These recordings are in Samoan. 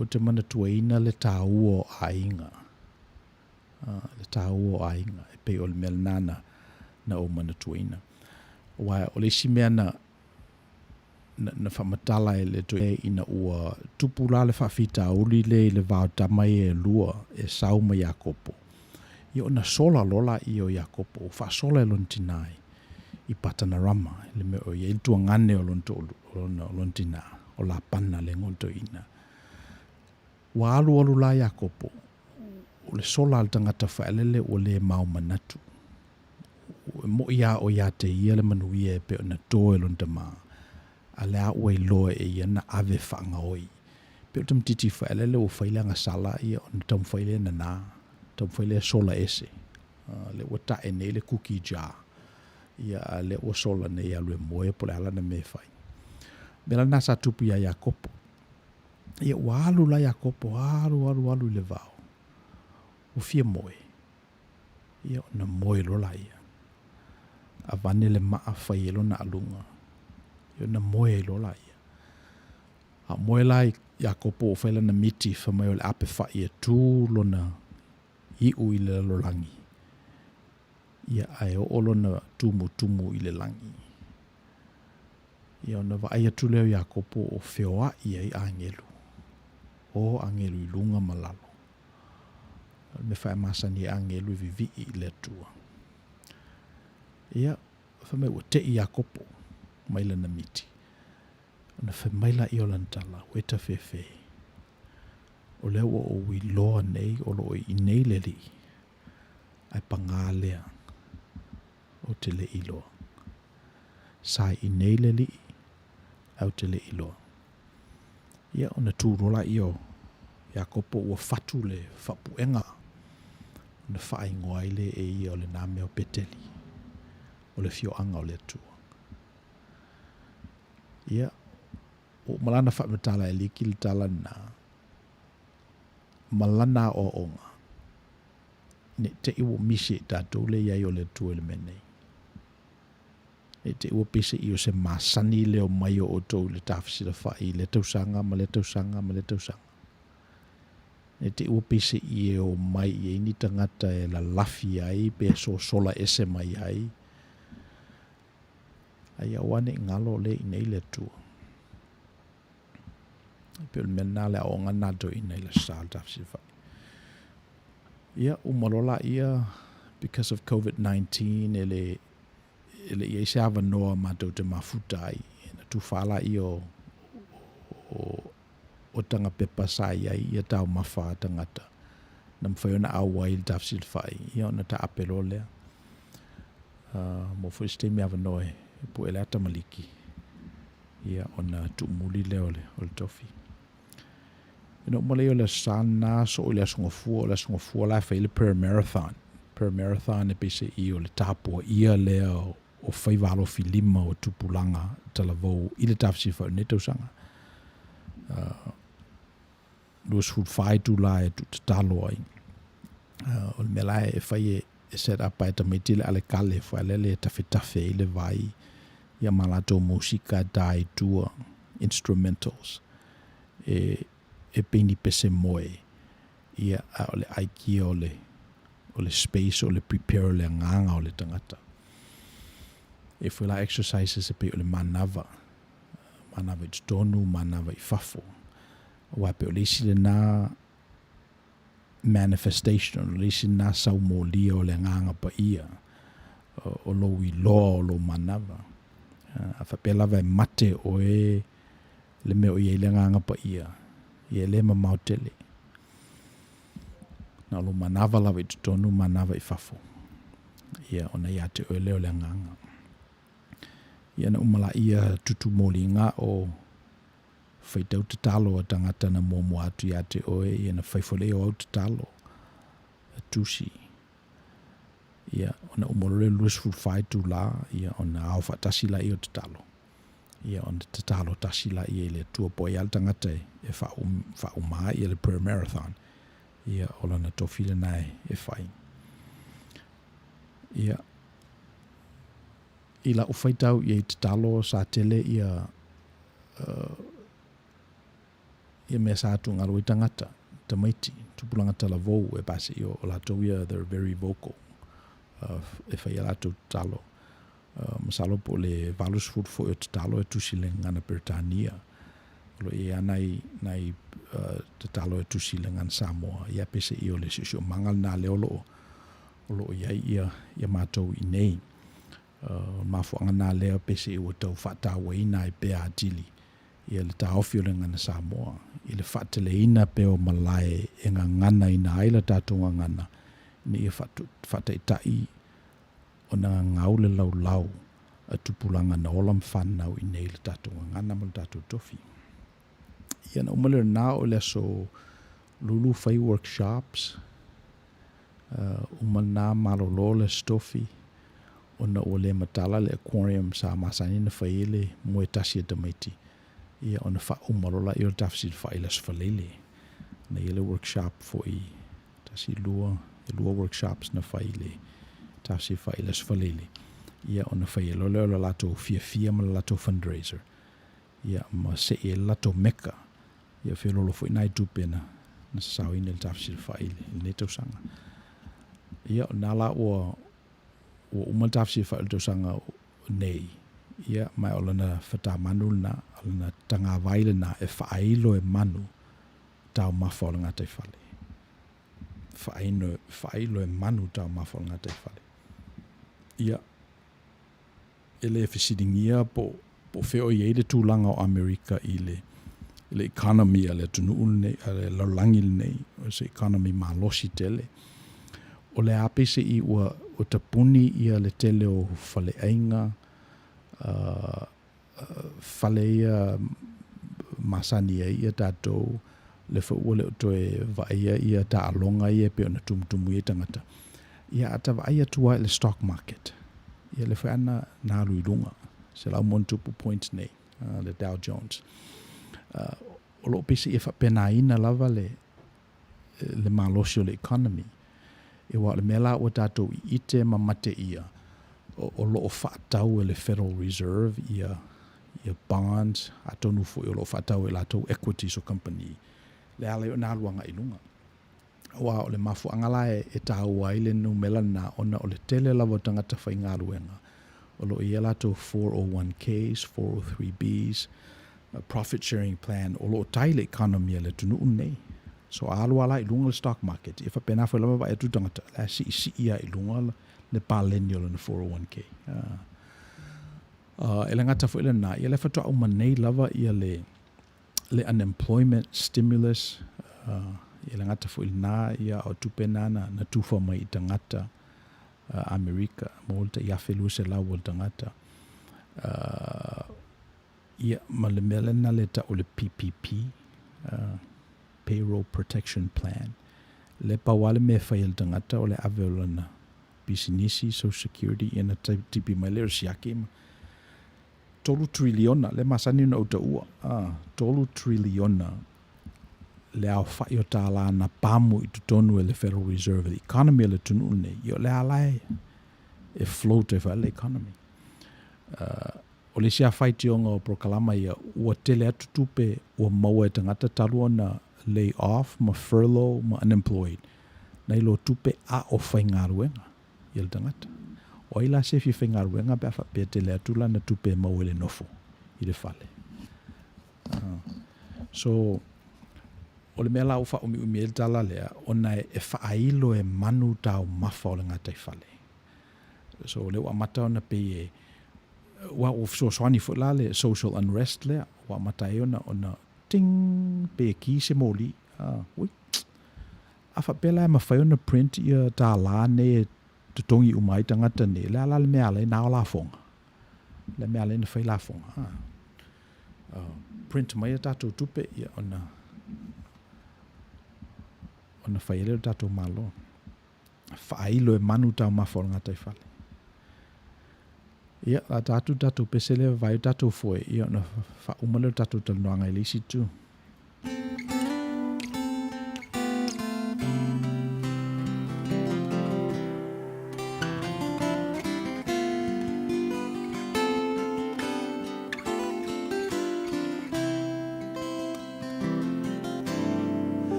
Ou te manatuaina le tāua o aiga. Le tāua o aiga, e pei o le mea lena na, na ou manatuaina. Aua o le isi mea na, na, na faamatala e le toe ina ua tupu la le faafitauli lea i le va o tama ia e lua, Esau ma Iakopo. Ia ona sola loa laia o Iakopo, ua faasola e lona tinā i Patanarama, i le mea o i ai le tuagane o lona toalua, o lona, o lona tinā, o Lapana le igoa o le toeaina. Ua alualu la Iakopo, o le sola a le tagata faaeleele ua le mao manatu. E moʻi lava o ia te ia le manuia e pei ona to e lona tama, a o lea ua iloa e ia na ave faagaoi. Pei o le tamaitiiti faaeleele ua fai le agasala ia ona taumafai lea e nana, taumafai lea e sola ese. Lea ua tae nei le cookie jar, ia a o lea ua sola nei e alu e moe po o le a lana mea e fai. O le mea la lena sa tupu iā Iakopo. Ia ua alu la Iakopo, alu alu alu i le vao, ua fia moe. Ia ona moe loa laia. Avane le maa fai ai lona aluga. Ia ona moe ai loa laia. A o moe la Iakopo ua fai lana miti fai mai o le ape fai e tu lona iu i le lalolagi. Ia ae oo lona tumutumu i le lagi. Ia ona vaai atu lea o Iakopo o feoai ai agelu. O agelu i luga ma lalo. O le mea faemasani ai agelu e vivii i le Atua. Ia, fai mai ua tei Iakopo mai lana miti. Ona fai mai laia o lana tala, ua e tafefe. O lea ua ou iloa nei o lo o i inei le Alii, ae pagā lea, ou te le iloa. Sa i inei le Alii, ae ou te le iloa. Ia, ona tu loa laia o Iakopo ua fatu le faapuega, ona faaigoa ai lea e ia o lena mea o Peteli, o le afioaga o le Atua. Ia, ua uma la ona faamatala e Liki le tala lena, ma lana aoaoga, ne i te i ua misi e i tatou le i ai o le Atua i le mea nei. Ne i te i ua peiseai o se masani le omai o outou i le tafesilafai i lea tausaga ma lea tausaga ma lea tausaga. Ne i te i ua peiseai e omai i ai ni tagata e lalafi ai pe sosola ese mai ai. A ia aua ne i galo o lea e i inei le Atua. E pei o le mea lena le aoaoga lena a le toeaina i le Aso Sa o le tafesilafai. Ia, uma loa laia because of COVID-19 e le e le i ai se avanoa matou te mafuta ai. Na tufa laia o, o, o tagapepa sa i ai ia taumafa a tagata na mafai ona auai i le tafesilafai, ia ona taape loa lea. Mo foi se taimi avanoa e pue le ata ma liki, ia ona tuumuli lea o le, o le tofi. Ina uma lea o le Aso Sa lena, soo i le Aso Gafua, o le Aso Gafua la e fai ai le prayer marathon. Prayer marathon e peiseai o le tapuaia lea o faiva alofi lima o tupulaga talavou i le tafesifai o lenei tausaga. 24 itula e tuutatalo ai. O le mea la e fai e e set up ai tamaiti le alekale foi lele e tafetafe ai le vai ia ma latou musika e tā i tua, instrumentals, e e pei ni pese moe ia a o le aikia o le o le space o le prepare o le agaga o le tagata. E foi la exercises e pei o le manava, manava i totonu, manava i fafo. Aua e pei o le isi lena manifestation, o le isi lena saumolia o le Agaga Paia, o lou iloa o lou manava. A faapea lava e mate oe le mea o i ai le Agaga Paia, ia e le mamao tele. Na o lou manava lava i totonu, manava i fafo. Ia, ona ia te oe lea o le Agaga. Ia na uma laia tutu moliga o Faitau tatalo a tagata na muamua atu ia te oe, ia na fai foi lea o au tatalo, a tusi. Ia, ona uma loa lea 24 itula, ia ona ao faatasi laia o tatalo. Ia ona tatalo tasi laia i le Atua po o ai lava le tagata e faauma ai le prayer marathon. Ia, o lana tofi lena e fai. Ia, i lau faitau i ai tatalo sa tele ia Ia mea sa atugalu ai tagata, tamaiti, tupulaga talavou e pasi o latou ia they're very vocal e fai a latou tatalo. Masalo po o le 80 foi o tatalo e tusi i le gagana Peretania. O lo o i ai lava nai, nai tatalo e tusi i le gagana Samoa. Ia peiseai o le siosiomaga lena lea o lo o, o lo o i ai ia, ia matou i inei. O le mafuaaga lena lea peiseai ua tau faatauaina ai pea atili ia le taofi o le gagana Samoa i le faateleina pea o malae e gaganaina ai la tatou gagana ina ia faataitai ona gagau le laulau a tupulaga na ola ma fanau i inei i le tatou gagana ma le tatou tofi. Ia na uma lea o lena o le aso Lulu fai workshops, uma lena malolo le Aso Tofi ona ua le matala le aquarium sa masani ona fai ai le moe tasi a tamaiti, ia ona faauma loa lea o le tafesilafai i le Aso Faraile. Na i ai le workshop foi, tasi, lua, e lua workshops na fai i le tafesilafai i le Aso Faraile, ia ona fai ai loa lea o le latou fiafia ma le latou fundraiser, ia ma sei ai le latou meka, ia feoloolo foi nai tupe na na sasaoina i le tafesilafai i lenei tausaga. Ia o lena la ua ua uma le tafesilafai o le tausaga nei, ia ma o lana fatamanu lena, o lana tagavai lena e faailo e manu taumafa o le gataifale. Faaino, faailo e manu taumafa o le gataifale. Ia, e le fesiligia po o fea o i ai le tulaga o Amerika i le i le economy a le atunuu lenei, a le lalolagi lenei, o se economy malosi tele. O le a peiseai ua ua tapuni ia le tele o faleaiga, fale ia masani ai ia tatou, lea foi ua le o toe vaaia ia taaloga ia e pei ona tumutumu i ai tagata. Ia a ta vaai atu lava i le stock market, ia lea foi lava na alu i luga, 100+ points nei, le Dow Jones. O lo o peiseai e faapenaina lava le le malosi o le economy. Aua o le mea la ua tatou ite ma mate ia, o lo o faatau e le Federal Reserve ia ia bonds, atonu foi o lo o faatau e latou equities o kamupani, le ala ai ona alu agai i luga. Aua o le mafuaaga la e taua ai le numera lena, ona o le tele lava o tagata faigaluega o lo o i ai a latou 401Ks, 403Bs, profit sharing plan, o lo o tai le economy a le atunuu lenei. So a alu lava la i luga le stock market, e faapena foi lava vaai atu tagata, o le a siisii lava i luga le paleni o lona 401K. E le gata foi lena, ia lea faatoa uma nei lava ia le le unemployment stimulus, e le gata foi lena, ia o tupe na na tufa mai i tagata Amerika, mo le tai 1,200 o le tagata. Ia, ma le mea lena le tau o le PPP, Payroll Protection Plan, le pau lava le mea e fai e le tagata o le ave o lana pisinisi, social security, ia ona tipi mai lea o le siaki ma $3 triliona, lea e masani ona ou taua, $3 triliona le aofai o tālā na pamu i totonu e le Federal Reserve i le economy a le atunuu lenei, ia o le a la e float ai foi le economy. O le isi lava faitioga o polokalama ia, ua tele atu tupe ua maua e tagata talu ona lay off ma furlough ma unemployed, nai lo tupe a o faigaluega ia le tagata. O ai la se fia faigaluega pe a faapea e tele atu lana tupe e maua i le nofo i le fale. So, o le mea la ua faaumiumi ai le tala lea, ona e faailo e manu taumafa o le gataifale. So, o lea ua amata ona pei e, ua fesoasoani foi la le social unrest lea, ua amata ai ona, ona ting, pei e ki se moli. Ui, a faapea la e mafai ona print ia tālā nei e totogi uma ai tagata nei, o le a la le mea e ala ai ona ao lafoga? O le mea e ala ai ona fai lafoga? Print mai a tatou tupe ia ona ona fai ai lea o le tatou Malo. Faailo e manu taumafa o le gataifale. Ia, la ta atu le tatou pese lea vaai o tatou foe, ia ona faauma lea o le tatou talanoaga i le isi itu.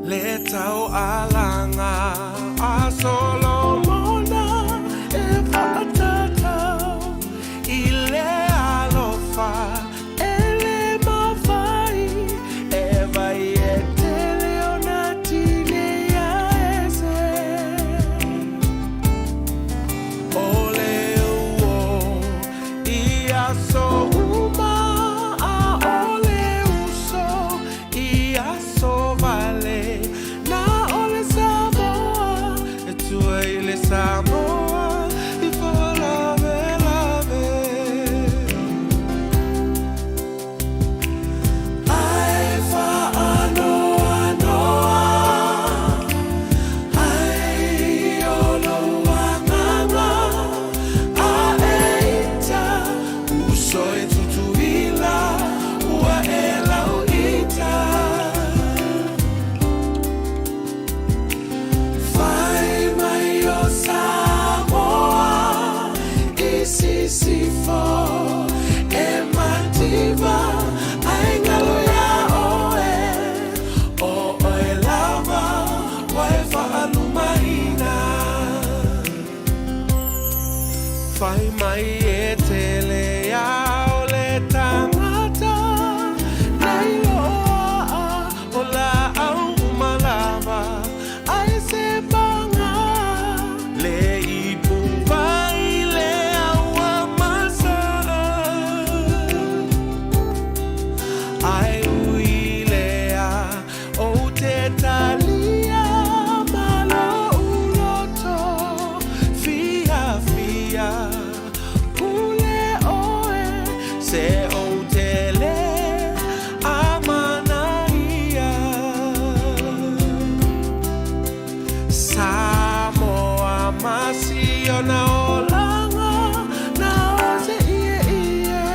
Le taualaga a Solomona e faatatau i le alofa e le mafai e vai e tele ona tineia ese. O le uo i aso uma a o le uso i aso vale na o le Samoa e tua i le Samoa i faalavelave. Ae faanoanoa ai o lou agaga a e ita uso e Tutuila ua e lauita. Fai mai o Samoa i Sisifo e mativa ai galo iā oe o oe lava ua e faalumaina. Fai mai e tele ia o le tagata nai loa o laau uma lava ai se paga le ipu vai le auamasa ai ui lea ou te talia ma lou loto fiafia pule oe se ou te lē amanaia. Samoa ma si ona olaga na o se ieie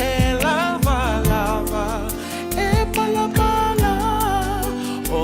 e lavalava e palapala o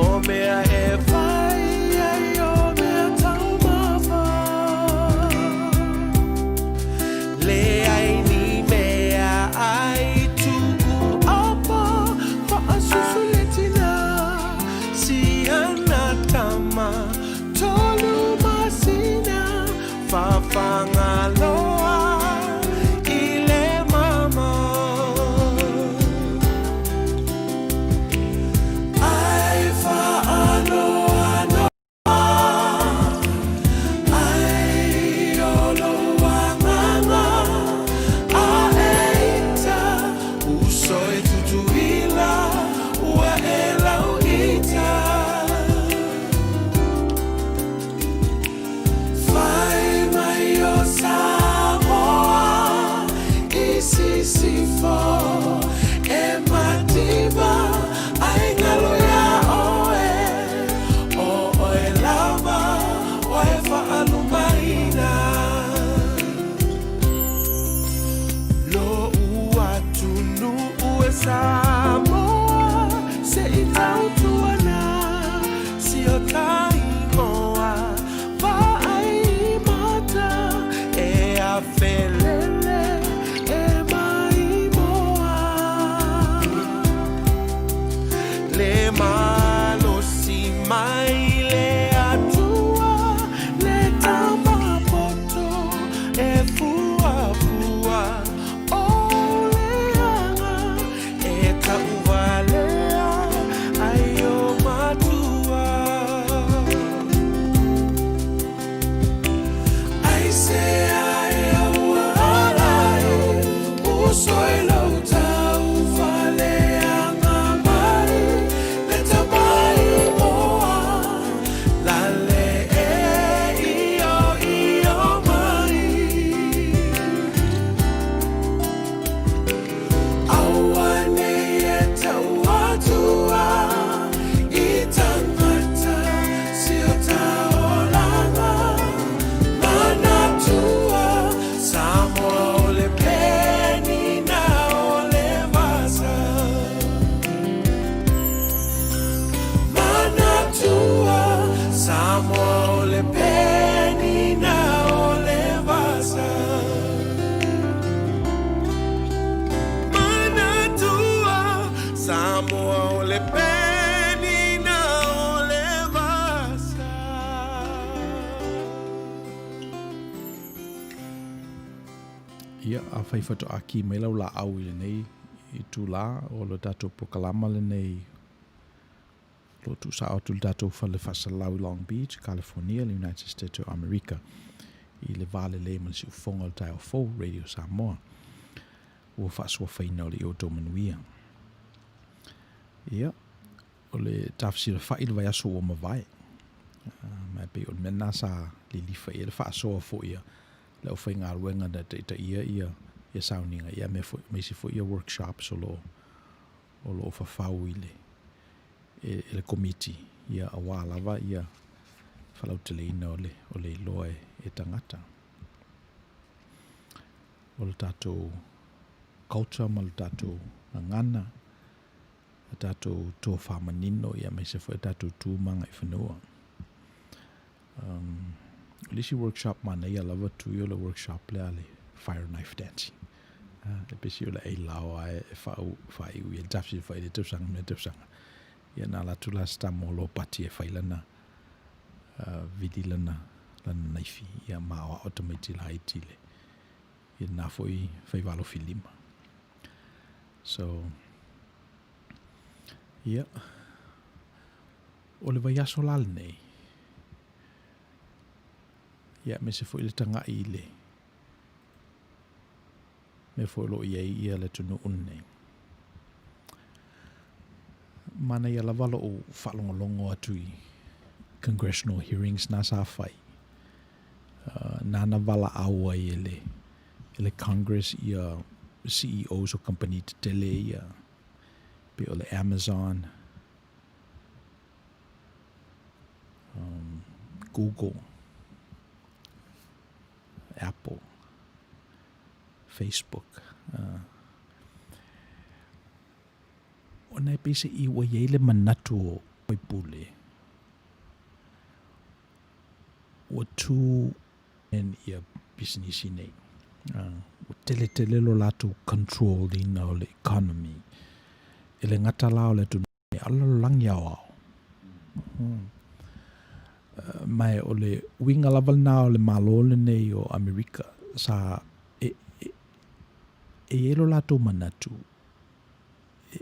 Ia, afai faatoa ki mai lau laau i lenei itulā, o le tatou polokalama lenei o lo o tuusao atu i le tatou fale faasalalau i Long Beach, California, le United States o Amerika, i le va lelei ma le siufofoga o le taeao fou, Radio Samoa, ua faasuafaina o le i outou manuia. Ia, o le tafesilafai i le vaiaso ua mavae, ma e pei o le mea lena sa lilifa i ai le faasoa foi a le aufaigaluega na taitaia ia ia sauniga, ia mea foi, ma isi foi ia workshops o lo o o lo o fafau i le e, e le komiti, ia aua lava ia faalauteleina o le o le iloa e, e tagata. O le tatou culture ma le tatou gagana, a tatou tofa manino ia aemaise foi a tatou tu ma agaifanua. Um, o le isi workshop manaia lava tui o le workshop lea le fire knife dancing. Uh, e pesi o le ailao a e whaau, whaiu i e tawhi whai le tausaga me tausaga. Ia nā latu la sta mo lo pati e whai lana uh, vili lana, lana naifi. Ia ma o tamaiti la iti le. Ia nā foi whai valo filima. So, ia, o le vaiaso la lenei, ia, aemaise foi le taga'i i le mea foi o lo o i ai ia le atunuu lenei. Manaia lava lo'u faalogologo atu i congressional hearings na sa fai, uh, nāna valaau ai e le, e le Congress ia CEOs o kamupani tetele ia, pei o le Amazon, um, Google, Apple, Facebook. Uh, ona e pei seʻi ua i ai le manatu o faipule ua tū ia pisinisi nei. Ua tele tele lo latou control ina o le economy. E le gata la o le atunuu nei, a o le lalolagi aoao. Ma o le uiga lava lena o le Malo lenei o Amerika sa e, e, e i ai lo latou manatu, e,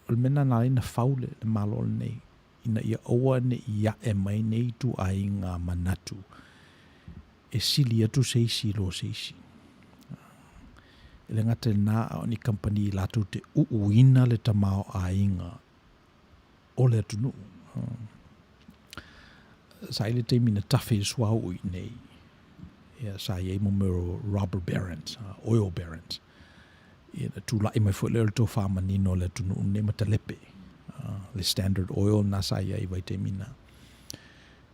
o le mea lena na ala ai ona fau le, le Malo lenei, ina ia aua ne i ae mai nei ituaiga manatu e sili atu se isi i lo se isi. E le gata i lena, a o ni kamupani latou te uuina le tamaoaiga o le atunuu. Sa i le taimi na tafe i le suauu i inei, ia, sa i ai mo mea o robber barons, oil barons. Ia, na tulai mai foi lea o le tofa manino o le atunuu lenei ma talepe, le Standard Oil na sa i ai i vaitaimi na.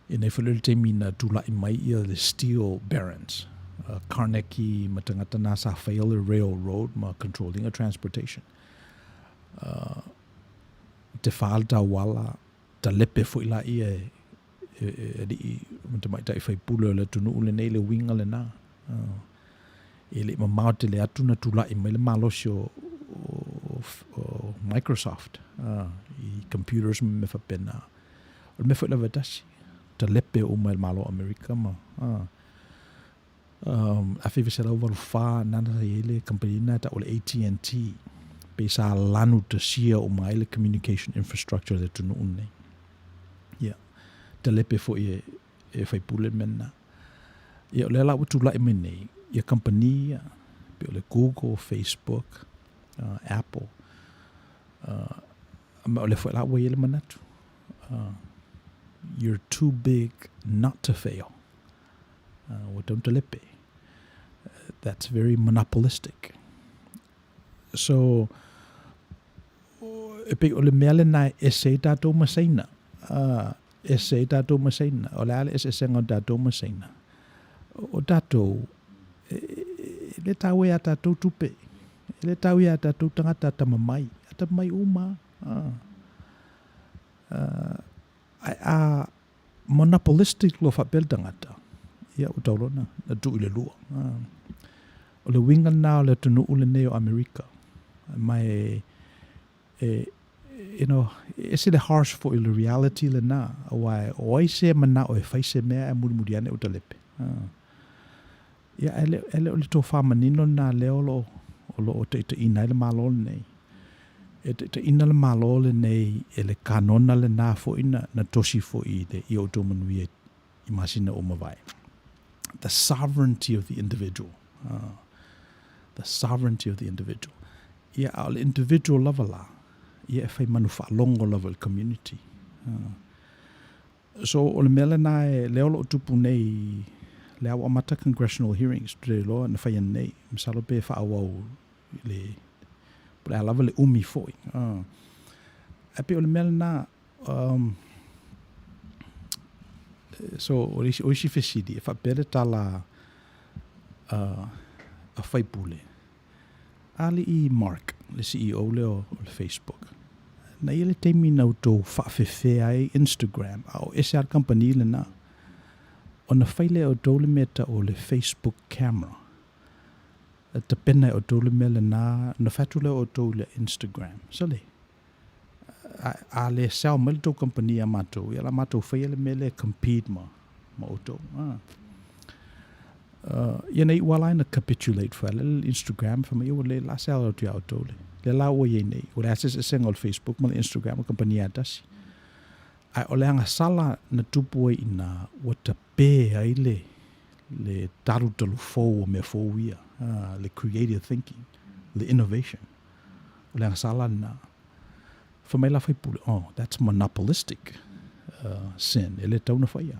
Ia nei foi lea o le taimi na tulai mai ia le steel barons, Carnegie ma tagata na sa faia le railroad ma controlling a transportation. Te wha le tauala, talepe foi la ia e, e, e alii ma tamaitai faipule o le atunuu lenei le uiga lena. E le i mamao tele atu na tulai mai le malosi o, o, o Microsoft i computers ma mea faapena. O le mea foi lava e tasi, talepe uma e le Malo o Amerika ma 1984 nana sa i ai le kamupani lena e tau o le AT&T, pei sa lanu tasia uma ai le communication infrastructure o le atunuu lenei. Ia, talepe foi e, e faipule le mea lena. Ia, o lea la ua tulai mai nei, ia kamupani ia, pei o le Google, Facebook, Apple, ma o lea foi la ua i ai le manatu, you're too big not to fail. Ua tau talepe. That's very monopolistic. So, e pei o le mea lena e ese ai tatou ma Saina. Ese ai tatou ma Saina. O le a le eseesega o tatou ma Saina? O tatou, e, e le taua iā tatou tupe. E le tau iā tatou tagata atamamai. Atamamai uma. Ae a monopolistic loa faapea le tagata, ia ua tau loa na tuu i le lua. O le uiga lena o le atunuu lenei o Amerika. Ma e, e, you know, e ese le harsh foi o le reality lena, aua o ai se manao e fai se mea ae mulimuli ane ua talepe. Ia, ae le, e le o le tofa manino lena lea o lo o lo o taitaiina ai le Malo lenei. E taitaiina le Malo lenei e le kanona lena foi na, na tosi foi i le, i outou manuia i masina ua mavae. The sovereignty of the individual. The sovereignty of the individual. Ia, a o le individual lava la, ia e fai manu faalogo lava i le community. So, o le mea lena e, lea o lo o tupu nei, lea ua amata congressional hearings, ou te le iloa na fai ananei, masalo pe faaauau i le, po o le a lava le umi foi. Ae pei o le mea lena, so o isi, o isi fesili, e faapea le tala a faipule, Alii Mark, le CEO lea o le Facebook, na i ai le taimi na outou faafefea ai Instagram, a o ese lava le kamupani lena, ona fai lea e outou le mea e tau o le Facebook Camera. E tapena e outou le mea lena, ona fai atu lea o outou i le Instagram. Sole, a, a le sell mai le tou kamupani ia matou, ia o le a matou faia le mea lea e compete ma, ma outou. Ah. Ia nei ua ala ai ona capitulate foi le Instagram fai mai ua le la se alo atu ia outou le le la ua iai nei ua leai se eseesega o le Facebook ma le Instagram o kamupani lava e tasi ae o le agasala na tupu ai ina ua tapē ai le le talutalu fou o mea fou ia le creative thinking le innovation o le agasala lena fai mai la faipule oh that's monopolistic sin e le tatau ona faia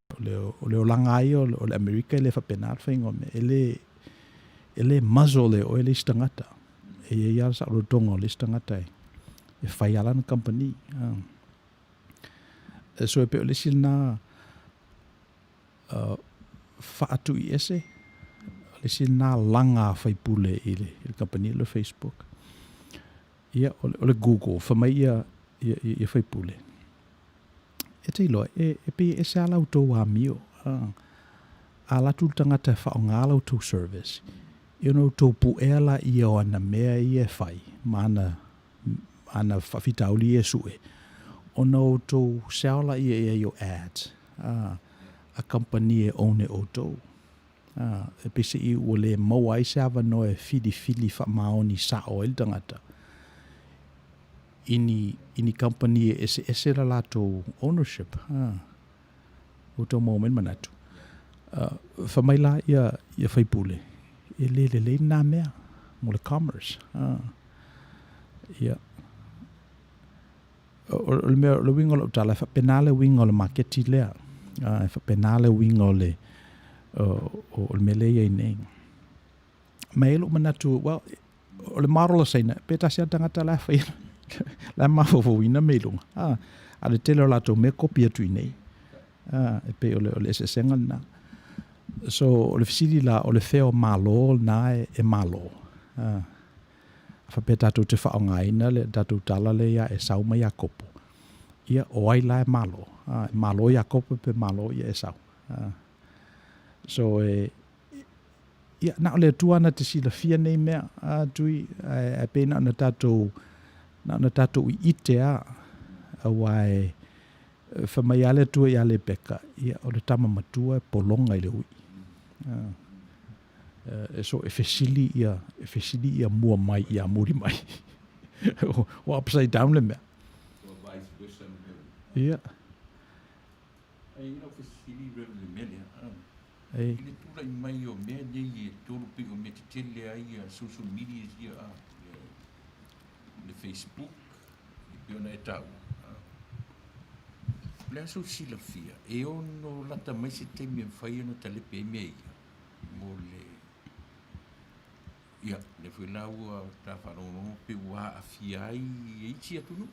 O le, o le olaga lava ia o le Amerika e le faapena le faiga o mea. E le, e le muzzle e oe le isi tagata. E i ai lava le saolotoga o le isi tagata e, e fai lava lana kamupani. So e pei o le isi lena faatuiese, o le isi lena laga a faipule i le, i le kamupani lea o le Facebook. Ia, o le, o le Google, fai mai ia, ia, ia faipule, E te iloa, e, e pei e ese lava la outou amio. A, a alu atu le tagata e faaaoga la outou service, ia ona outou puea laia o ana mea ia e fai, ma ana, ana faafitauli ia e sue, ona outou sell laia i ai o ads a, a kamupani e own e outou. A, e peiseai ua le maua ai se avanoa e filifili faamaoni sao ai le tagata i ni, i ni kamupani e eseese la latou ownership. A, ua tau maua mai le manatu. A, fai mai la ia, ia faipule, e le lelei lena mea mo le commerce. A, ia, o le mea, o le uiga o lau tala, e faapena le uiga o le maketi lea. A, e faapena le uiga o le, o, o le mea lea e i ai nei. Ma e i ai lou manatu, well, o le model a Saina, pe tasi lava le tagata la e faia, la e mafaufauina mea i luga. A, a o le tele o latou mea e kopi atu i inei. A, e pei o le, o le eseesega lena. So, o le fesili la, o le fea o Malo lena e, e malo? A, a faapea tatou te faaaogaina le tatou tala lea ia Esau ma Iakopo, ia, o ai la e malo? A, e malo Iakopo pe malo ia Esau? A, so, e, Ia, na o le Atua na te silafia nei mea, a Tui, ae, ae pei na ona tatou, na ona tatou iite a, aua e, fai mai lava le Atua ia Lepeka, ia, o le tama matua e pologa i le uii. E, so e fesili ia, e fesili ia mua mai ia muri mai. Ua upside down le mea. Ua vice versa le mea. Ia. Ai, lau fesili Rev le mea lea. I le tulai mai o mea nei e tolu pei o mea tetele ai ia social media ia a le Facebook e pei ona e taua. O le a sou silafia e ono lata mai se taimi e mafai ona talepe ai mea ia mo le ia lea foi la ua ta faalogologo pei ua aafia ai e isi atunuu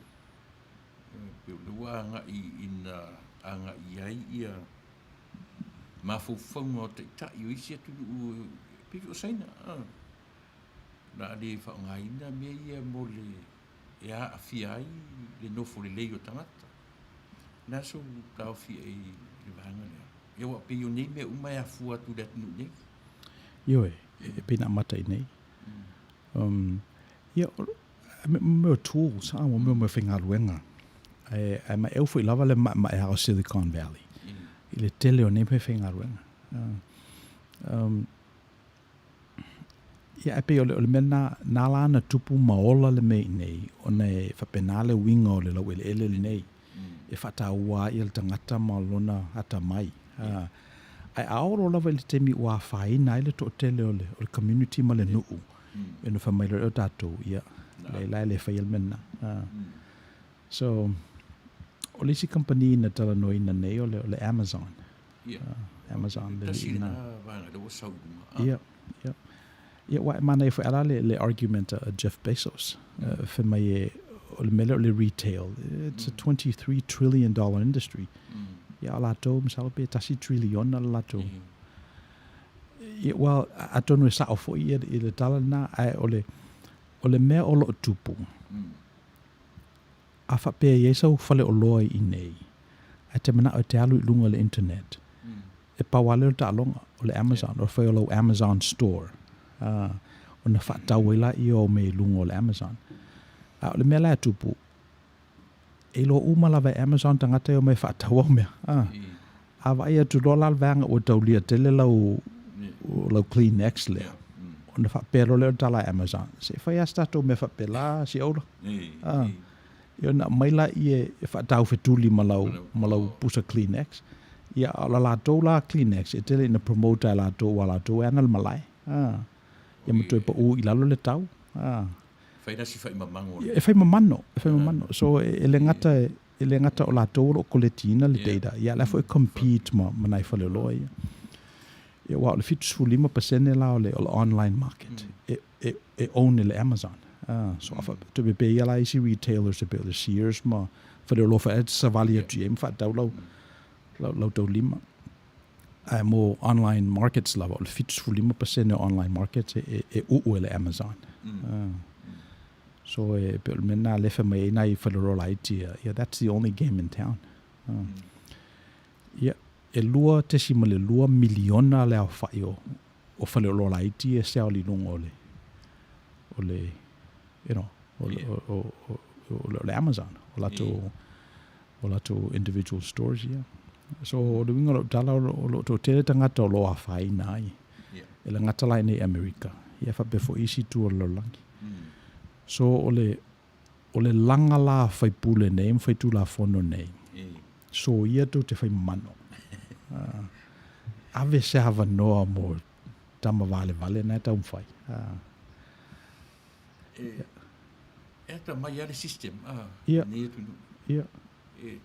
pei o lea ua agai ina agai ai ia mafaufauga o taitai o isi atunuu pei foi o Saina o le a le faaaogaina mea ia mo le e aafia ai le nofo lelei o tagata. O le a sou taofi i ai i le vaega lea? Ia aua pei o nei mea uma e afua atu i le atunuu nei. Ioe, e pei na amata i nei. Ia, mea o tools, a, mea o mea faigaluega. Ae, ae maeu foi lava le maemaea o Silicon Valley i le tele o nei mea faigaluega. Ia, ae pei o le, o le mea lena, na ala ona tupu ma ola le mea i inei, ona e faapena le uiga o le laueleele lenei, e faataua ai le tagata ma lona atamai. Ae a oo loa lava i le taimi ua afaina ai le toatele o le, o le community ma le nuu, ona fai mai loa lea o tatou, ia, leai la e le faia le mea lena. So, o le isi kamupani na talanoaina nei o le, o le Amazon. Ia. Amazon le Tasi alii lena lena. vaega lea ua sau i luga. Ia, ia. Ia, aua e manaia foi lava la le argument a Jeff Bezos, fai mai e, o le mea lea o le retail, it's a $23 trillion industry. Ia, a o latou, masalo pe tasi triliona le latou. Ia, well, atonu e sao foi ia i le tala lena, ae o le, o le mea o lo o tupu, A faapea e i ai sau faleoloa i inei, ae te manao e te alu i luga o le internet, e pau lava lea o le taaloga, o le Amazon, o le fai o lau Amazon store, a, ona faatau ai laia o au mea i luga o le Amazon. A o le mea la e tupu, e iloa uma lava e Amazon tagata e omai e faatau au mea, a. A vaai atu loa la le vaega ua taulia tele lau, lau Kleenex lea, ona faapea loa lea o le tala a Amazon, se i fai lava se tatou mea faapela, si aula. A, ia ona aumai laia e faataufetuli ma lau, ma lau pusa Kleenex. Ia, a o la latou la Kleenex, e tele ina promote e latou aua o latou e ana le malae. A, ia ma toe pau i lalo le tau. A. Fai la si faimamano. E fai mamano, e fai mamano. So, e le gata e, e le gata o latou o lo o koletiina le data, ia o la foi e compete ma, ma nai faleoloa ia. Ia aua o le 75% la o le, o le online market e, e, e own e le Amazon. Ah, so afa, toe pepē ia la isi retailers e pei o le Sears ma faleoloa foi e savali atu i ai ma faatau lau, lau, lau taulima. Ae mo online markets lava, o le 75% o online markets e, e, e uu e le Amazon. Ah. So e pei o le mea lena lea e fai mai ai nai faleoloa laiti ia, yeah, that's the only game in town. Ia, e 2.2 miliona le aofai o, o faleoloa laiti ia e sell i luga o le, o le, you know, o, yeah. o, o, o, o, le Amazon, o latou, o latou individual stores ia. So, o le uiga o lau tala, o lo o toatele tagata o lo o afaina ai. Yeah. E le gata la i inei i Amerika, ia faapea foi isi itu o le lalolagi. So, o le, o le laga la a faipule nei ma faitulafono nei, soia tou te fai mamano. Ave se avanoa mo tama valevale na e taumafai. E, e atamai lava le system a lenei atunuu. Ia. E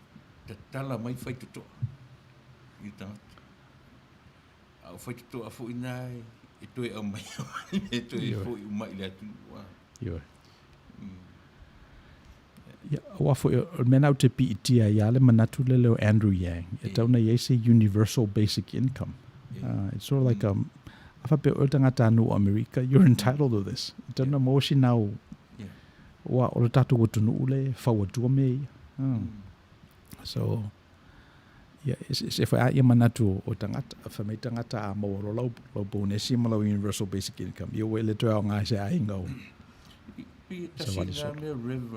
tatala mai faitotoa i le tagata. A o faitotoa foi na e toe aumai e toe foi uma i le atunuu. Ioe. Ia, aua foi o le mea lena ou te piitia ai lava le manatu lele o Andrew Yang, e tatau ona i ai se universal basic income. It's sort of like a, a faapea oe o le tagatanuu o Amerika, you're entitled to this. E tatau ona maua sina au, aua o le tatou atunuu lea e fau atua mea ia. So, ia, e eseese foi lava manatu o tagata. Fai mai tagata a maua loa lau, lau bonesi ma lau universal basic income, ia ua e le toe aoga i se aiga o Pei e tasi lena mea Rev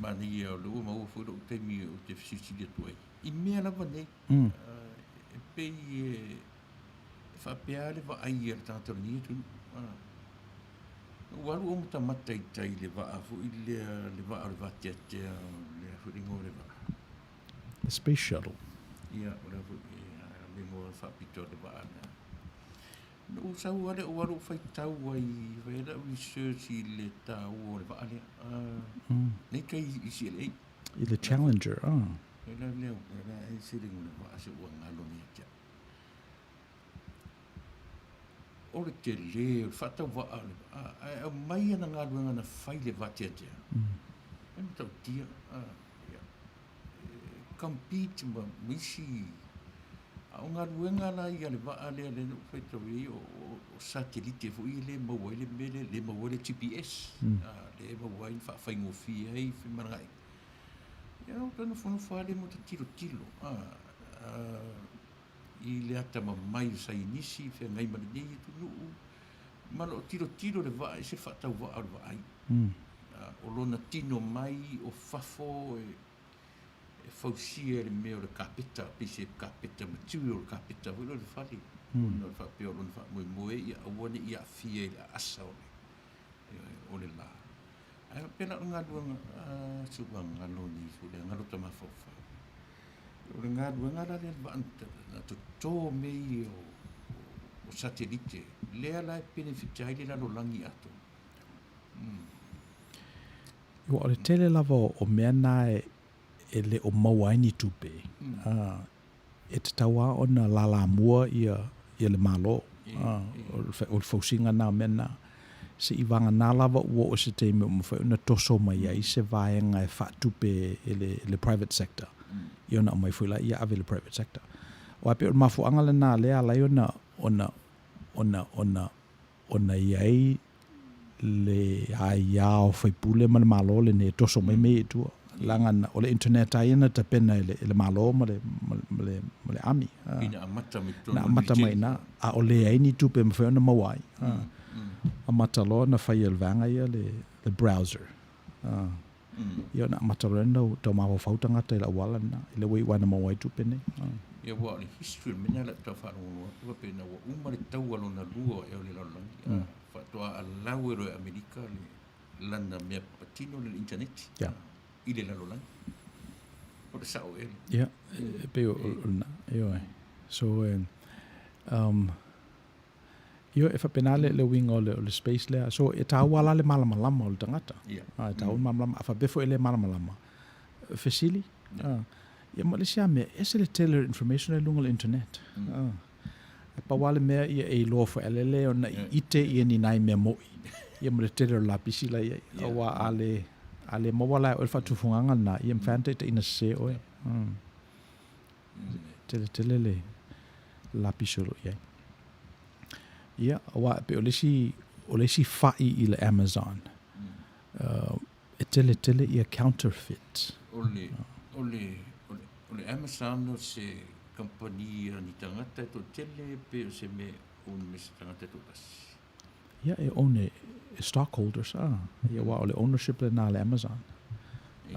manaia o lea ua maua foi lou taimi ou te fesilisili atu ai i mea lava nei. E pei e faapea lava le vaai a le tagata o lenei atunuu. Ua alu ou matamata i tai i le vaa foi lea, le vaa o le vateatea, lea foi le igoa o le vaa. The Space Shuttle. Ia, o lea foi le igoa faapitoa o le vaa lea. Na ou sau lava lea ou alu ou faitau ai, fai ai lau research i le taua o le vaa lea. Nei tai i CLA. I le Challenger, ah. E la lea, e la e se le igoa o le vaa se ua galo nei ia te au. O le tele, o le faatauvaa o le vaa, ae aumai ana galuega na fai i le vateatea. E matautia, ia, e compete ma isi, a o galuega la ia a le vaa lea lea na ou faitau i ai, o satelite foi ia lea e maua ai le mea lea, lea e maua ai le GPS, lea e maua ai ma faafaigofie ai femalagaaiga. Ia, ou te nofonofo lava lea ma ta tilotilo, i le atamamai o saienisi i feagai ma lenei atunuu, ma o lo o tilotilo le vaa i se faatauvaa o le vaai. O lona tino mai o fafo e, E fausia e le mea o le kapeta, pei se kapeta material o le kapeta foi lea o le fale, ona o le faapea o lona faamoemoe ia aua ne i aafia i le aasa o le, o le la. Ae faapea la o le galuega, a, se ua galo nei foi lea, galo ta mafaufau. O le galuega la lea le vaa na toto mea ia o satelite, lea la e penefiti ai le lalolagi atoa. Ua o le tele lava o mea na e le o maua ai ni tupe, e tatau lava ona lalamua ia le Malo. O le fausiga na o mea na. Se'i vagana lava ua oo i se taimi ua mafai ona toso mai ai se vaega e faatupe e le private sector, ia ona aumai foi lea ave i le private sector. Aua e pei o le mafuaaga lena lea e ala ai ona i ai le aia o faipule ma le Malo lenei e toso mai mea ia i tua. Leaga na, o le internet lava ia na tapena e le, e le Malo ma le, ma le, ma le, ma le army. Ina amata mai totonu Na amata mai ina, a o leai ni tupe e mafai ona maua ai. Amata loa ona fai e le vaega ia le, le browser. Ia ona amata loa lea ona tau mafaufau tagata i le auala lena, i le way ua na maua ai tupe nei. Ia ua o le history o le mea lena o le a tau faalogologo atu faapea ina ua uma le taua lona lua ea o le lalolagi, a faatoa allow e loa e Amerika le lana mea patino le internet i le lalolagi. O le sao ea lea? Ia, e pei o lena. Ioe. So, Ioe, e faapena le, le uiga o le, o le space lea. So, e taua la le malamalama o le tagata. Yeah. A, e taua le malamalama. A faapea foi e le malamalama, fesili. Yeah. A, ia ma le isi lava mea, e ese le tele o le information i luga o le internet. A, e pau lava le mea ia e iloa foi a lele ona i ite ia ni nai mea mo'i. Ia ma le tele o le lapisi la i ai. Yeah. Aua a le, a le maua la e oe le faatufugaga lena, ia e mafai lava ona taitaiina sese oe. Tele tele le lapisi o lo o i ai. Ia, aua e pei o le isi, o le isi fa'i i le Amazon, e tele tele ia counterfeit. O le, o le, o le Amazon o se kamupani a ni tagata e toatele pe o se mea e own me se tagata e toatasi? Ia, e own e stockholders, a. Ia, aua o le ownership lena a le Amazon.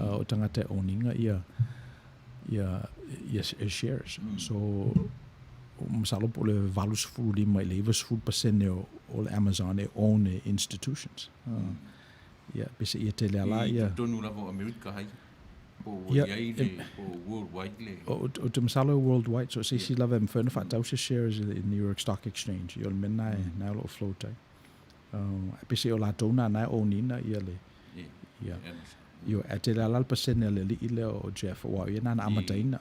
O tagata e own ina ia, ia, ia shares. So, masalo po o le 85 i le 90% o le Amazon e own e institutions. Ia, peiseai e tele lava I ia. totonu lava o Amerika hai, po ua Ia, i ai le, po o worldwide le. Ou te masalo e worldwide, so o se isi lava e mafai ona faatau se shares i le New York Stock Exchange, ia o le mea lena e o lo o float ai. Ae peiseai o latou na na e own ina ia le, ia, ioe, ae tele lava la le pasene a le alii lea o Jeff, aua o ia na na amataina.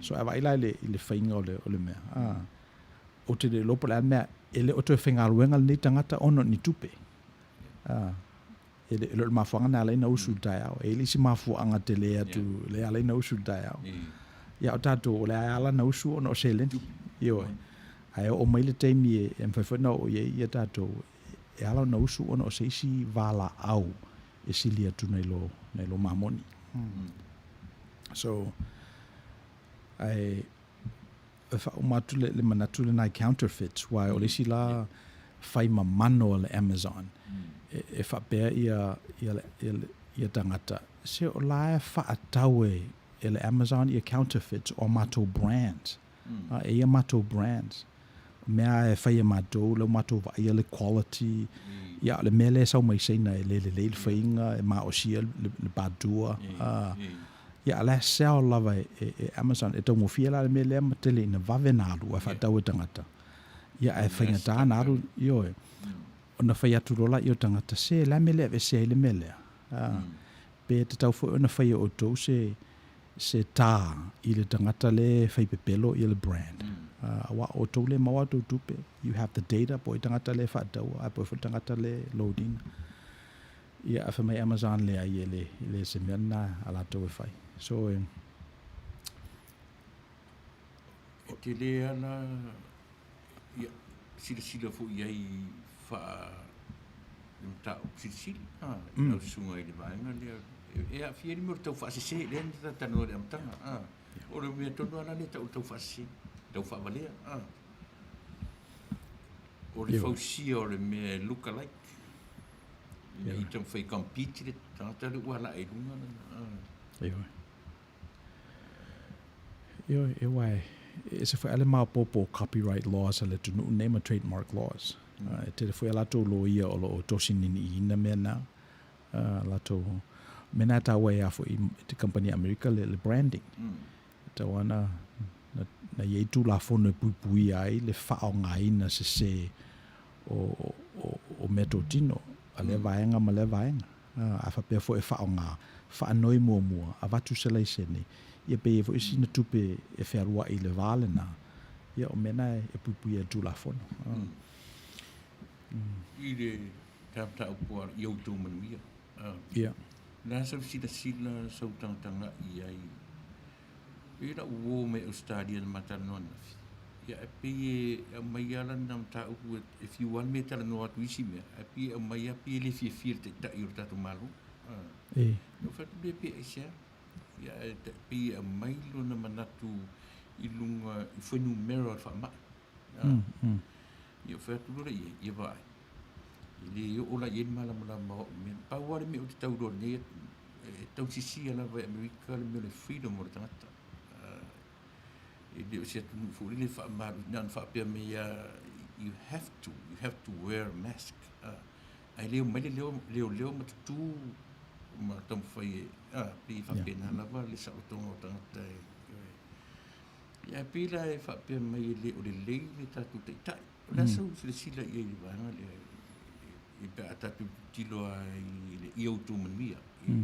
So a vaai la i le faiga o le mea, ou te le iloa po o le a le mea, e le o toe faigaluega lenei tagata ona o ni tupe. E le o le mafuaaga na ala ai ona usu i le taeao. E i ai le isi mafuaaga tele atu lea e ala ai ona usu i le taeao. Ia o tatou, o le a e ala ona usu ona o seleni. Ioe. Ae oo mai le taimi e mafai foi ona oo i ai ia tatou, e ala ona usu ona o se isi valaau e sili atu nai lo, nai lo mamoni. So, ae e faauma atu le, le manatu lenā i counterfeits, aua o le isi la fai mamano a le Amazon, e, e faapea ia, ia, ia, ia tagata, se o la e faatau e, e le Amazon ia counterfeits o a matou brands. A, e ia matou brands. O mea e fai e matou, lea ua matou vaaia le quality, ia o le mea lea e sau mai Saina e le lelei le faiga, e maosia le, le patua. A, ia a o la e sell lava e, e, e Amazon. E taugofie la le mea lea ma tele ina vave ona alu ae faatau e tagata. Ia ae faigata ona alu, ioe. Ona fai atu loa laia o tagata, se o le a le mea lea e aveesea ai le mea lea? A, pe tatau foi ona fai e outou se se tā i le tagata lea e fai pepelo ia le brand. Aua o outou lea e maua a outou tupe, you have the data po o ai tagata lea e faataua ae po o ai foi le tagata lea e load ina. Ia ae fai mai Amazon leai e le, e le o se mea lena a latou e fai. So e. E tele lava ia silasila foi i ai faa le mataupu silisili a i lau susuga i le vaega lea e aafia ai le mea o le tau faasese lea na talatalanoa i le amataga a o le mea tonu lava la lea e tau o le tau faasese tau faavalea a o le fausia o le mea e look alike ina ia taumafai e compete le tagata lea ua alaa i luga lana a. Ioe. Ioe, e aua e ese foi lava le maopoopo o copyright laws a le atunuu lenei ma trademark laws. E tele foi a latou loia o lo o tosi niniiina mea na. Latou, mea na e taua ai lava foi i te kamupani a Amerika le, le branding. E tatau lava ona, na i ai tulafono e puipuia ai le faaaogaina sese o, o, o meatotino a lea vaega ma lea vaega. A faapea foi e faaaoga, faanoi muamua, avatu se laisene, ia pe i ai foi sina tupe e fealuai i le va lena, ia o mea na e puipuia e le Tulafono. I le mataupu a i outou manuia. Ia. O le a sau silasila, sau tagatagai i ai E lau uō mai Ausetalia na ma talanoa ananafi, ia e pei e aumai lava lana mataupu e fiu lava le mea e talanoa atu i isi mea, ae pei e aumai lava pei e le fiafia i le Taitai o le tatou Malo. E. Na ou fai atu lea pe aisea, ia ae pei e aumai lona manatu i luga i fuainumera o le faamai. Ia ou fai atu loa lea i ai, ia vaai, e le oo la i ai le malamalama o au mea. Pau lava le mea ou te tau iloa nei, e tausisia lava e Amerika le mea o le freedom o le tagata. E le o se atunuu foi lele e faamalu, na ona faapea mai lava, you have to, you have to wear a mask. Ae le omai le leoleo ma tutū ma taumafai e, pei e faapena lava le saolotoga o tagata e. Ia ae pei la e faapea mai e le o lelei le tatou taitai. O le a sau silasila i ai i le vaega lea e pe a tatou tilotilo lava i le ia outou manuia i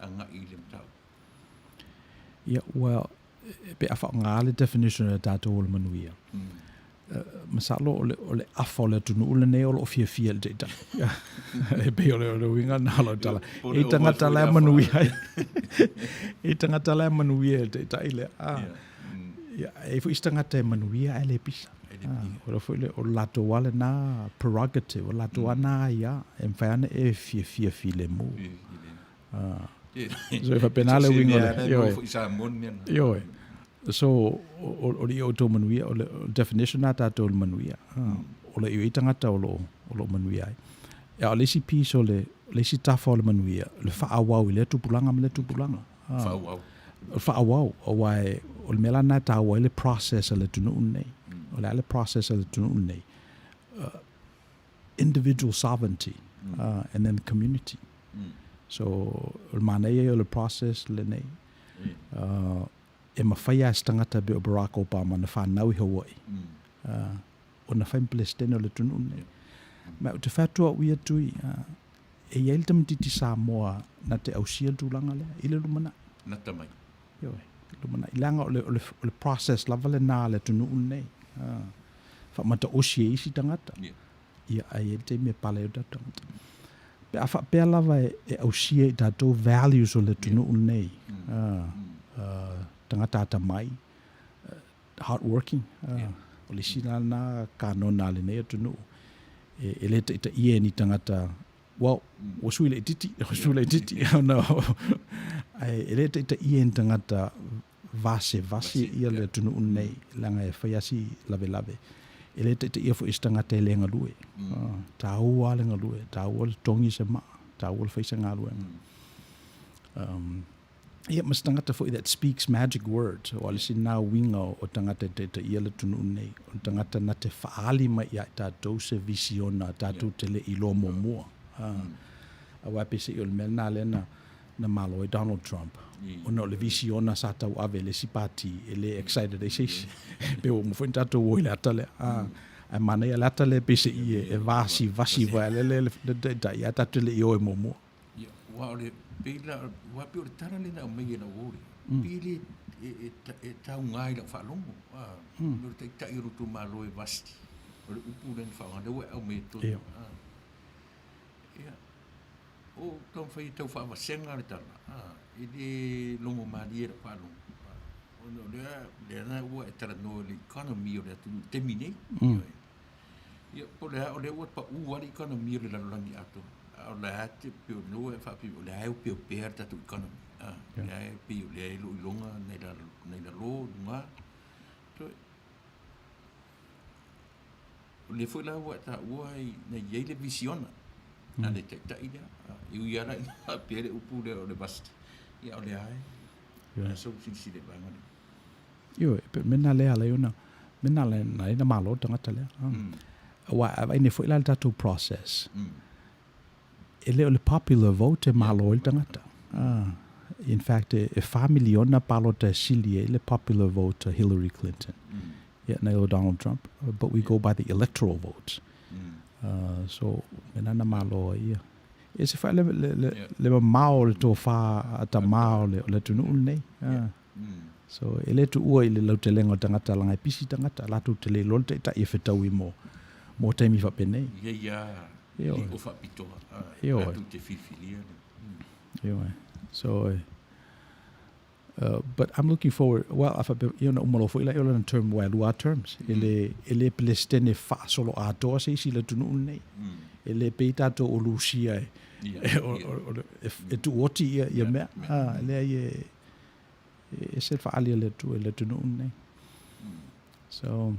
agai i le mataupu. Ia, well, pe a faaaoga le definition a tatou o le manuia, masalo o le, o le afa o le atunuu lenei o lo o fiafia i le taitai. E pei o le, o le uiga lena o lau tala. E i tagata la e manuia ai. E i tagata la e manuia i le taitai lea. Ah. Ia, e i foi isi tagata e manuia ae le pisa. O le foi le, o le latou lava lena prerogative, o le latou lava na aia, e mafai lava ona e fiafia filemu. So e faapena le uiga o le, ioe. Ioe. So, o le ia outou manuia, o le definition lena a tatou o le manuia. O le i tagata o lo o manuia ai. A o le isi piece o le, le isi tafa o le manuia, o le faaauau i lea tupulaga ma lea tupulaga. Faaauau. O le faaauau, aua o le mea la lena e taua ai le process a le atunuu lenei. O le a le process a le atunuu lenei? Individual sovereignty and then the community. So, o le manaia ia o le process lenei. E mafai lava e se tagata pei o Barack Obama na fanau i Hawaii ona fai ma Peresetene o le atunuu lenei. Ma ou te fai atu au ia Tui, e i ai le tamaitiiti Samoa na te ausia le tulaga lea i le lumanai. Nata mai. Ioe, lumanai. Leaga o le, o le, o le process lava lena a le atunuu lenei. Faamataosi e isi tagata. Ia, ae i ai le taimi e pale ai o tatou tagata. Pe a faapea lava e, e ausia i tatou values o le atunuu lenei, tagata atamai, hard working, o le isi la lena kanona a lenei atunuu, e, e le taitaia e ni tagata, well, ua sui laitiiti, ua sui laitiiti, ona ae e le taitaia e ni tagata vasevase ia le atunuu lenei, leaga e fai lava si lavelave. E le taitaia foi e se tagata e le galue. Taua lava le galue, taua le togi se maa, taua le fai se galuega. Ia, ma se tagata foi that speaks magic words, aua o le isi lena uiga o tagata e taitaia le atunuu lenei, o le tagata na te faaali mai ia i tatou se visiona tatou te le iloa muamua. Aua peiseai o le mea lena lea na na malo ai Donald Trump ona o le visiona sa tauave e le isi pati e le excited ai se isi. Pe ua uma foi ona tatou o i le ata lea. Ae manaia le ata lea peiseai e vasivasi foi lea le taitai ae tatou te le i o e muamua. Ia, aua o le, pei la, aua pei o le tala lea na aumai e lau uo lea, pei e le, e tauga i lau faalogo, o le taitai o lo outou Malo e vasi, o le upu lea na faaaoga, lea ua e aumai i totonu. Ia, O taumafai e tau faavasega le tala, e le logo malie lau faalogo, ona o lea, lea na ua e talanoa i le economy o le atunuu i le taimi nei. Ia, po o le a, o lea ua pau lava le economy o le lalolagi atoa, a o le a te, pei o lea ua e faapea mai, o lea e opeopea le tatou economy, o lea e pei o lea e iloiloga nai lalo, nai lalo, luga. So, O lea foi la ua e taua na i ai le visiona a le taitai lea. E ui lava la ina faapea le upu lea o le vast, ia o lea lava e sau silasila i le vaega lea. Ioe, e pei o le mea lena lea e ala ai ona, mea lena na ala ai ona malo le tagata lea. Aua a vaai nei foi la i le tatou process, e le o le popular vote e malo ai le tagata. In fact, e fa miliona palota e sili ai le popular vote a Hillary Clinton ia nai lo Donald Trump, but we go by the electoral votes. So, mea lena na malo ai ia. E ese foi le, le, le, le mamao o le tofa a tamā o le, o le atunuu lenei. So, e le tuua i le lautelega o le tagata leaga e pisi tagata, latou te le iloa le taitai e fetaui mo, mo taimi faapenei. Ia ia li'o faapitoa, latou te filifilia le. Ioe. So, but I'm looking forward, well, a faapea, ia ona uma loa foi lea o lana term, aua e lua lava terms. E le, e le Peresetene faasoloatoa se isi i le atunuu lenei. E le pei tatou o Lusia e, e tuuoti ia, ia mea. A, leai e, e ese le faaali a le Atua i le atunuu lenei. So,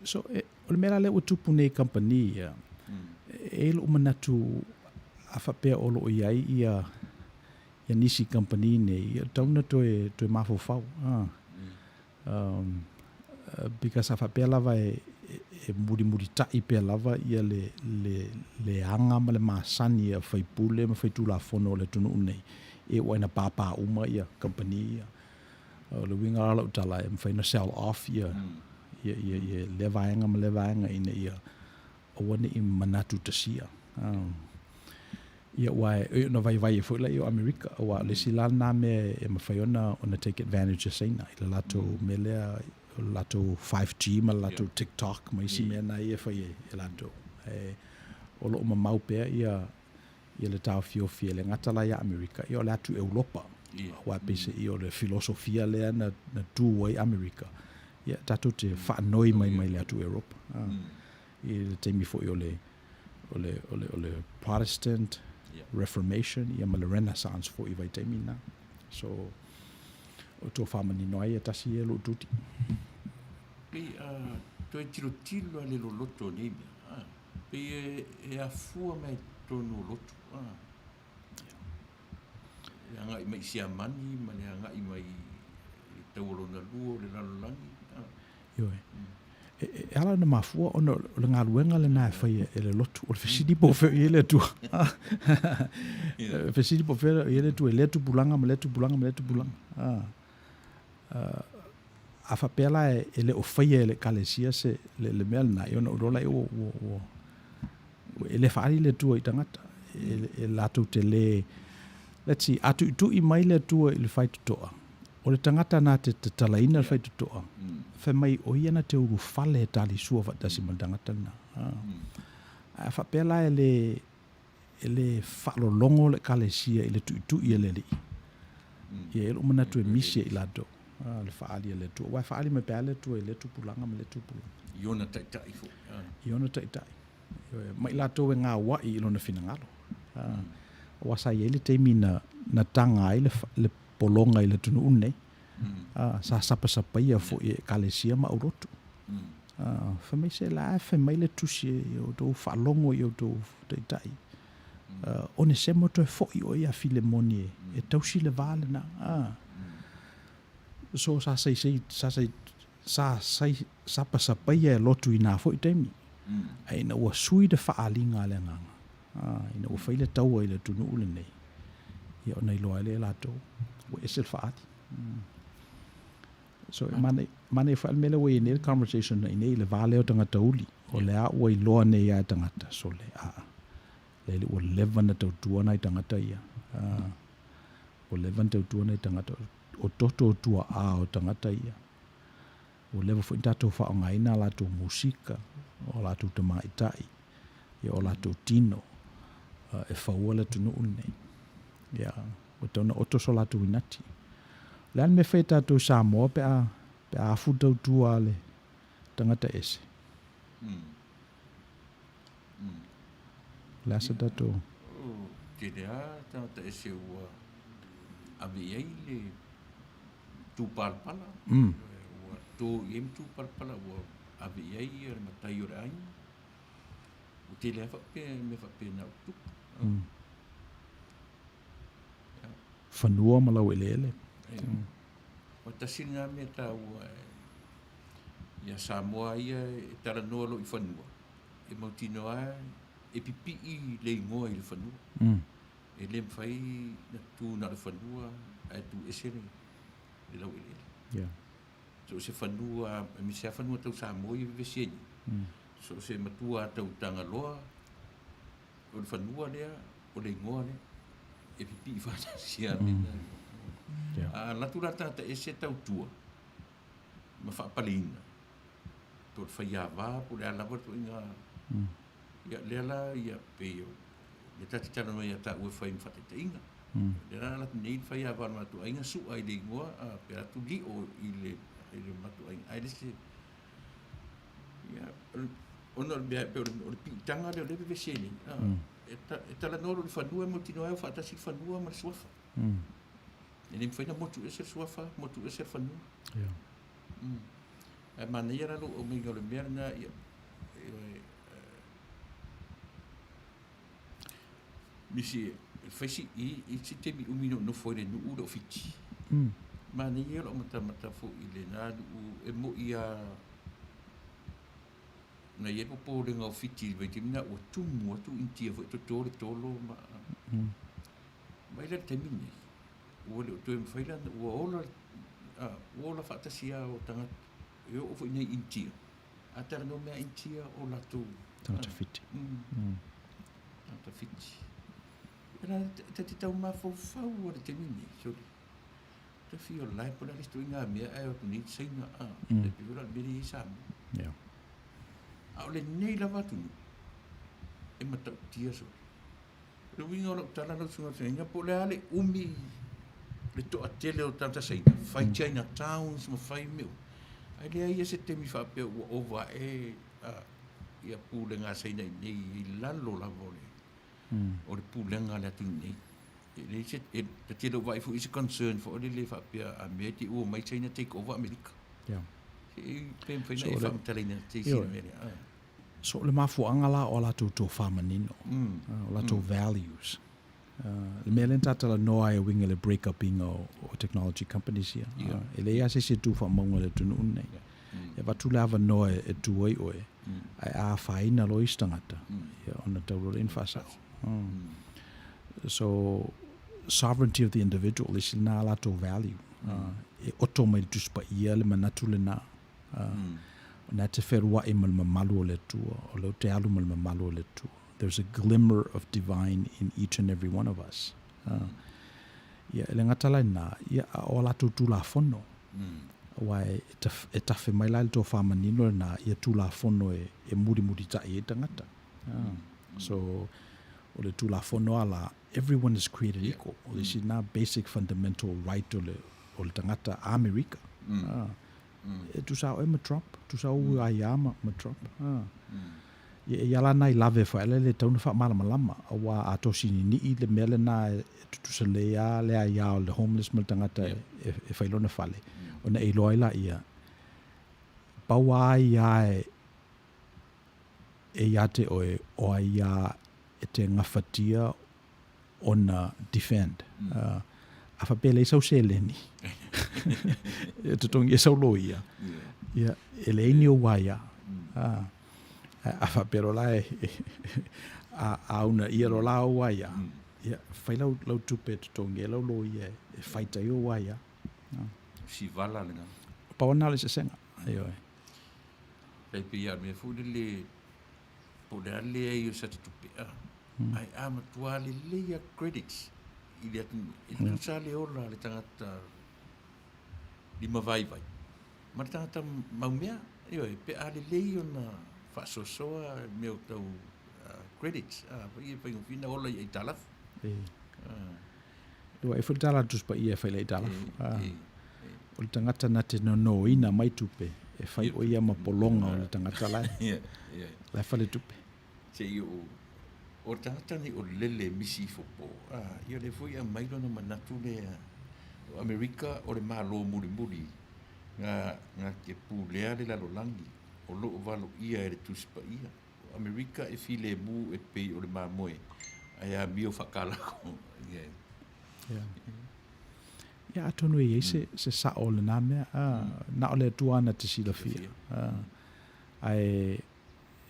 so e, o le mea la lea ua tupu nei i kamupani ia, e i ai lou manatu a faapea o lo o i ai ia, ia nisi kamupani nei, ia tatau ona toe, toe mafaufau. Ah. Um, because a faapea lava e, e mulimulita'i pea lava ia le, le, le aga ma le masani a faipule ma faitulafono o le atunuu nei, e oo ai ina pāpā uma ia kamupani ia. O le uiga la o lau tala, e mafai ona sell off ia, ia, ia, ia lea vaega ma lea vaega ina ia aua ne i manatu tasia. Um, ia aua e ona vaivai ai foi laia o Amerika, aua o le isi la lena mea e mafai ona ona take advantage e Saina i le latou mea lea, o le latou 5G ma le latou TikTok ma isi mea na ia e fai e latou. E, o lo o mamao pea ia ia le taofiofi e le gata la ia Amerika, ia o le atu Europa. Aua e peiseai o le filosofia lea na, na tu ai Amerika, ia tatou te faanoi mai mai le atu Europa. I le taimi foi o le, o le, o le, o le Protestant Reformation, ia ma le Renaissance foi i vaitaimi na. So, o tō faamanino ai e tasi ia lou tuti. Pei a toe tilotilo a le loloto o nei mea, a, pei e, e afua mai totonu o lotu, a. Le agai mai i Siamani ma le agai mai i le tau o lona lua o le lalolagi. Ioe. E, e, e ala ona mafua ona o le galuega lena e fai e le lotu. O le fesili po o fea o i ai le Atua. Yeah. Fesili po o fea o i ai le Atua i lea tupulaga ma lea tupulaga ma lea tupulaga. Ah. Uh, a faapea la e, e le o faia e le Ekalesia se le, le mea lena, ia ona ou iloa lea ua, ua, ua, e le faaali le Atua i tagata, e, e latou te le, let's see, a tuitui mai le Atua i le faitotoa, o le tagata na te tatalaina le faitotoa, fai mai o ia na te ulufale e talisua faatasi ma le tagata lena. Ae a faapea la e le, e le faalologo le Ekalesia i le tuitui a le Alii, ia e i ai lou manatu e misi e i latou le faaali a le Atua. Aua e faaali mai pea le Atua i lea tupulaga ma lea tupulaga. I ona taitai foi. I ona taitai. Ma i latou e gaua'i i lona finagalo. Aua sa i ai le taimi na, na taga ai le, le pologa i le atunuu lenei. Sa sapasapaia foi e Ekalesia ma aulotu. Fai mai se la e fai mai le tusi e outou faalogo i outou taitai. Onesemo toe foi oe ia Filemoni e tausi le va lena. So sa saisai, sa sai, sa sai, sapasapaia e lotu i nā foi taimi. Ae ina ua sui le faaaliga a le Agaga, ina ua fai le taua i le atunuu lenei, ia ona iloa ai lea e latou, ua ese le faaali. So e manaia, manaia foi le mea lea ua i ai nei le conversation i inei i le va lea o tagata uli, o lea ua iloa nei lava e tagata, sole, aa, lele ua leva ona tautua nai tagata ia. Ua leva ona tautua nai tagata, o toto o tuaa o tagata ia. Ua leva foi ona tatou faaaogaina a latou musika, o latou tamaitai, ia o latou tino e faua le atunuu lenei. Ia, ua tatau ona oto so latou inati. O le a le mea e fai e tatou i Samoa pe a, pe a afu le tautua a le tagata ese? O le a se tatou... Tele lava tagata ese ua ave i ai le tūpalapala, ua tō i ai ma tūpalapala, ua ave i ai le matai o le aiga. Ua tele lava faapea, mea faapena ua tupu. Fanua ma laueleele. Ua tasi lena mea taua ia Samoa ia e talanoa loa i fanua, e mautinoa lava e pipii le igoa i le fanua. E le mafai na tu na o le fanua ae tu ese le laueleele. So o se fanua, aemaise lava fanua tau Samoa ia e vevesi ai nei, so o se matua tau Tagaloa, o le fanua lea, o le igoa lea, e pipii faatasi lava mea na. A alu atu la le tagata ese tautua ma faapaleina, po o le faiava po o le a lava le ituaiga, ia lea la ia pei o lea ta te talanoa ia taua e fai ma faataitaiga. Lea la alu atu nei le faiava o le matou aiga sua i le igoa pe alu atu lio i le matou aiga ae le se ia ona o le mea pei o le piitaga lea o lea e vevesi ai nei e talanoa loa i le fanua e mautinoa ai o faatasi le fanua ma le suafa. E le mafai ona motu ese le suafa, motu ese le fanua. Ae manaia la lou aumaiga o le mea lena ia nisi e fai si i i si taimi umi na ou nofo ai i le nuu lea o Fiti. Manaia lou matamata foi i lena nuu e moi lava na i ai le popolega o Fiti i le vaitaimi lena ua tumu atu Initia foi e toto le tolo ma mai la i le taimi lenei ua le o toe mafai la ua ola ua ola faatasi lava o tagata e oo foi i nai Initia a talanoa mai lava Initia o latou tagata Fiti. Tagata Fiti. E la ta te tau mafaufau lava i le taimi lenei sole ta fia o lae po o le a le isi ituaiga mea ae o atu nei Saina e pei foi la o le mea lea e i ai Samoa. A o lenei lava atunuu e matautia sole. O le uiga o lau tala lau Susuga i le Feagaiga, po o le a le umi le toatele o tagata Saina, fai China towns ma fai mea uma, ae leai lava se taimi faapea ua ova ae ia pulega a Saina i inei i lalo lava o le o le pulega a le atunuu nei. E leai se, e ta te le o vaai foi i se concern foi lele faapea a mea te i ua omai China take over Amerika. Se i pe mafai ona e faamatalaina se isi mea lea. So o le mafuaaga la o a latou tofa manino, o latou values. Le mea lea na ta talanoa ai e uiga i le break up ina o technology companies ia. E leai lava se isi e tu faamauga i le atunuu lenei. E avatu le avanoa e tu ai oe, ae a afaina loa isi tagata, ia ona tau loa lea ina faasao. So, sovereignty of the individual, le isi lena a latou value. E oto mai i le Tusi Paia le manatu lena. O lena e te fealuai ma le mamalu o le Atua, o lea ou te alu ma le mamalu o le Atua. There's a glimmer of divine in each and every one of us. Ia, e le gata la i lena, ia, a o a latou Tulafono, aua e, e tafe mai la i le tofa manino lena ia Tulafono e, e mulimulita'i ai tagata. So, o le Tulafono lava la, everyone is created equal. O le isi lena basic fundamental right o le, o le tagata Amerika. E tusa oe ma Trump, tusa ou aia ma, ma Trump. Ia, e ia la nai lave foi ala le tau na faamalamalama, aua a tosinini'i le mea lena e tutusa lelei lava le aia o le homeless ma le tagata e, e, e fai lona fale, ona e iloa ai laia, pau lava ia e, e ia te oe o aia e te gafatia ona defend. A faapea e leai sau seleni e totogi ai sau loia, ia, e leai ni ou aia. A faapea loa la e, a, a una ia loa la ou aia, ia, fai lau, lau tupe e totogi ai lau loia e fight ai ou aia. Sivala lena. Pau lena o le eseesega. Ioe. Tai pei lava o le mea foi lele, po o le a le leai o se ata tupe, ae a matua lelei lava credits i le atunuu, e tutusa lava le ola a le tagata limavaivai ma le tagata maumea. Ioe, pe a lelei ona faasoasoa mea o tau credits, e faigofie ona ola i aitalafu. Ua e foi le tala a le Tusi Paia e fai i le aitalafu. O le tagata na te nonoina mai tupe, e fai o ia ma pologa o le tagata la e, la e faletupe. Se i o, o le tagata nei o lele e misi ifo po, a, ia lea foi e aumai lona manatu lea, o Amerika o le Malo mulimuli na, na te pulea le lalolagi, o lo o valoia e le Tusi Paia. O Amerika e filemu e pei o le mamoe, ae amio faakalako. Yeah. Yeah. Ia, atonu e i ai se, se sa'o o lenā mea, ā, na o le Atua na te silafia. Ā, ae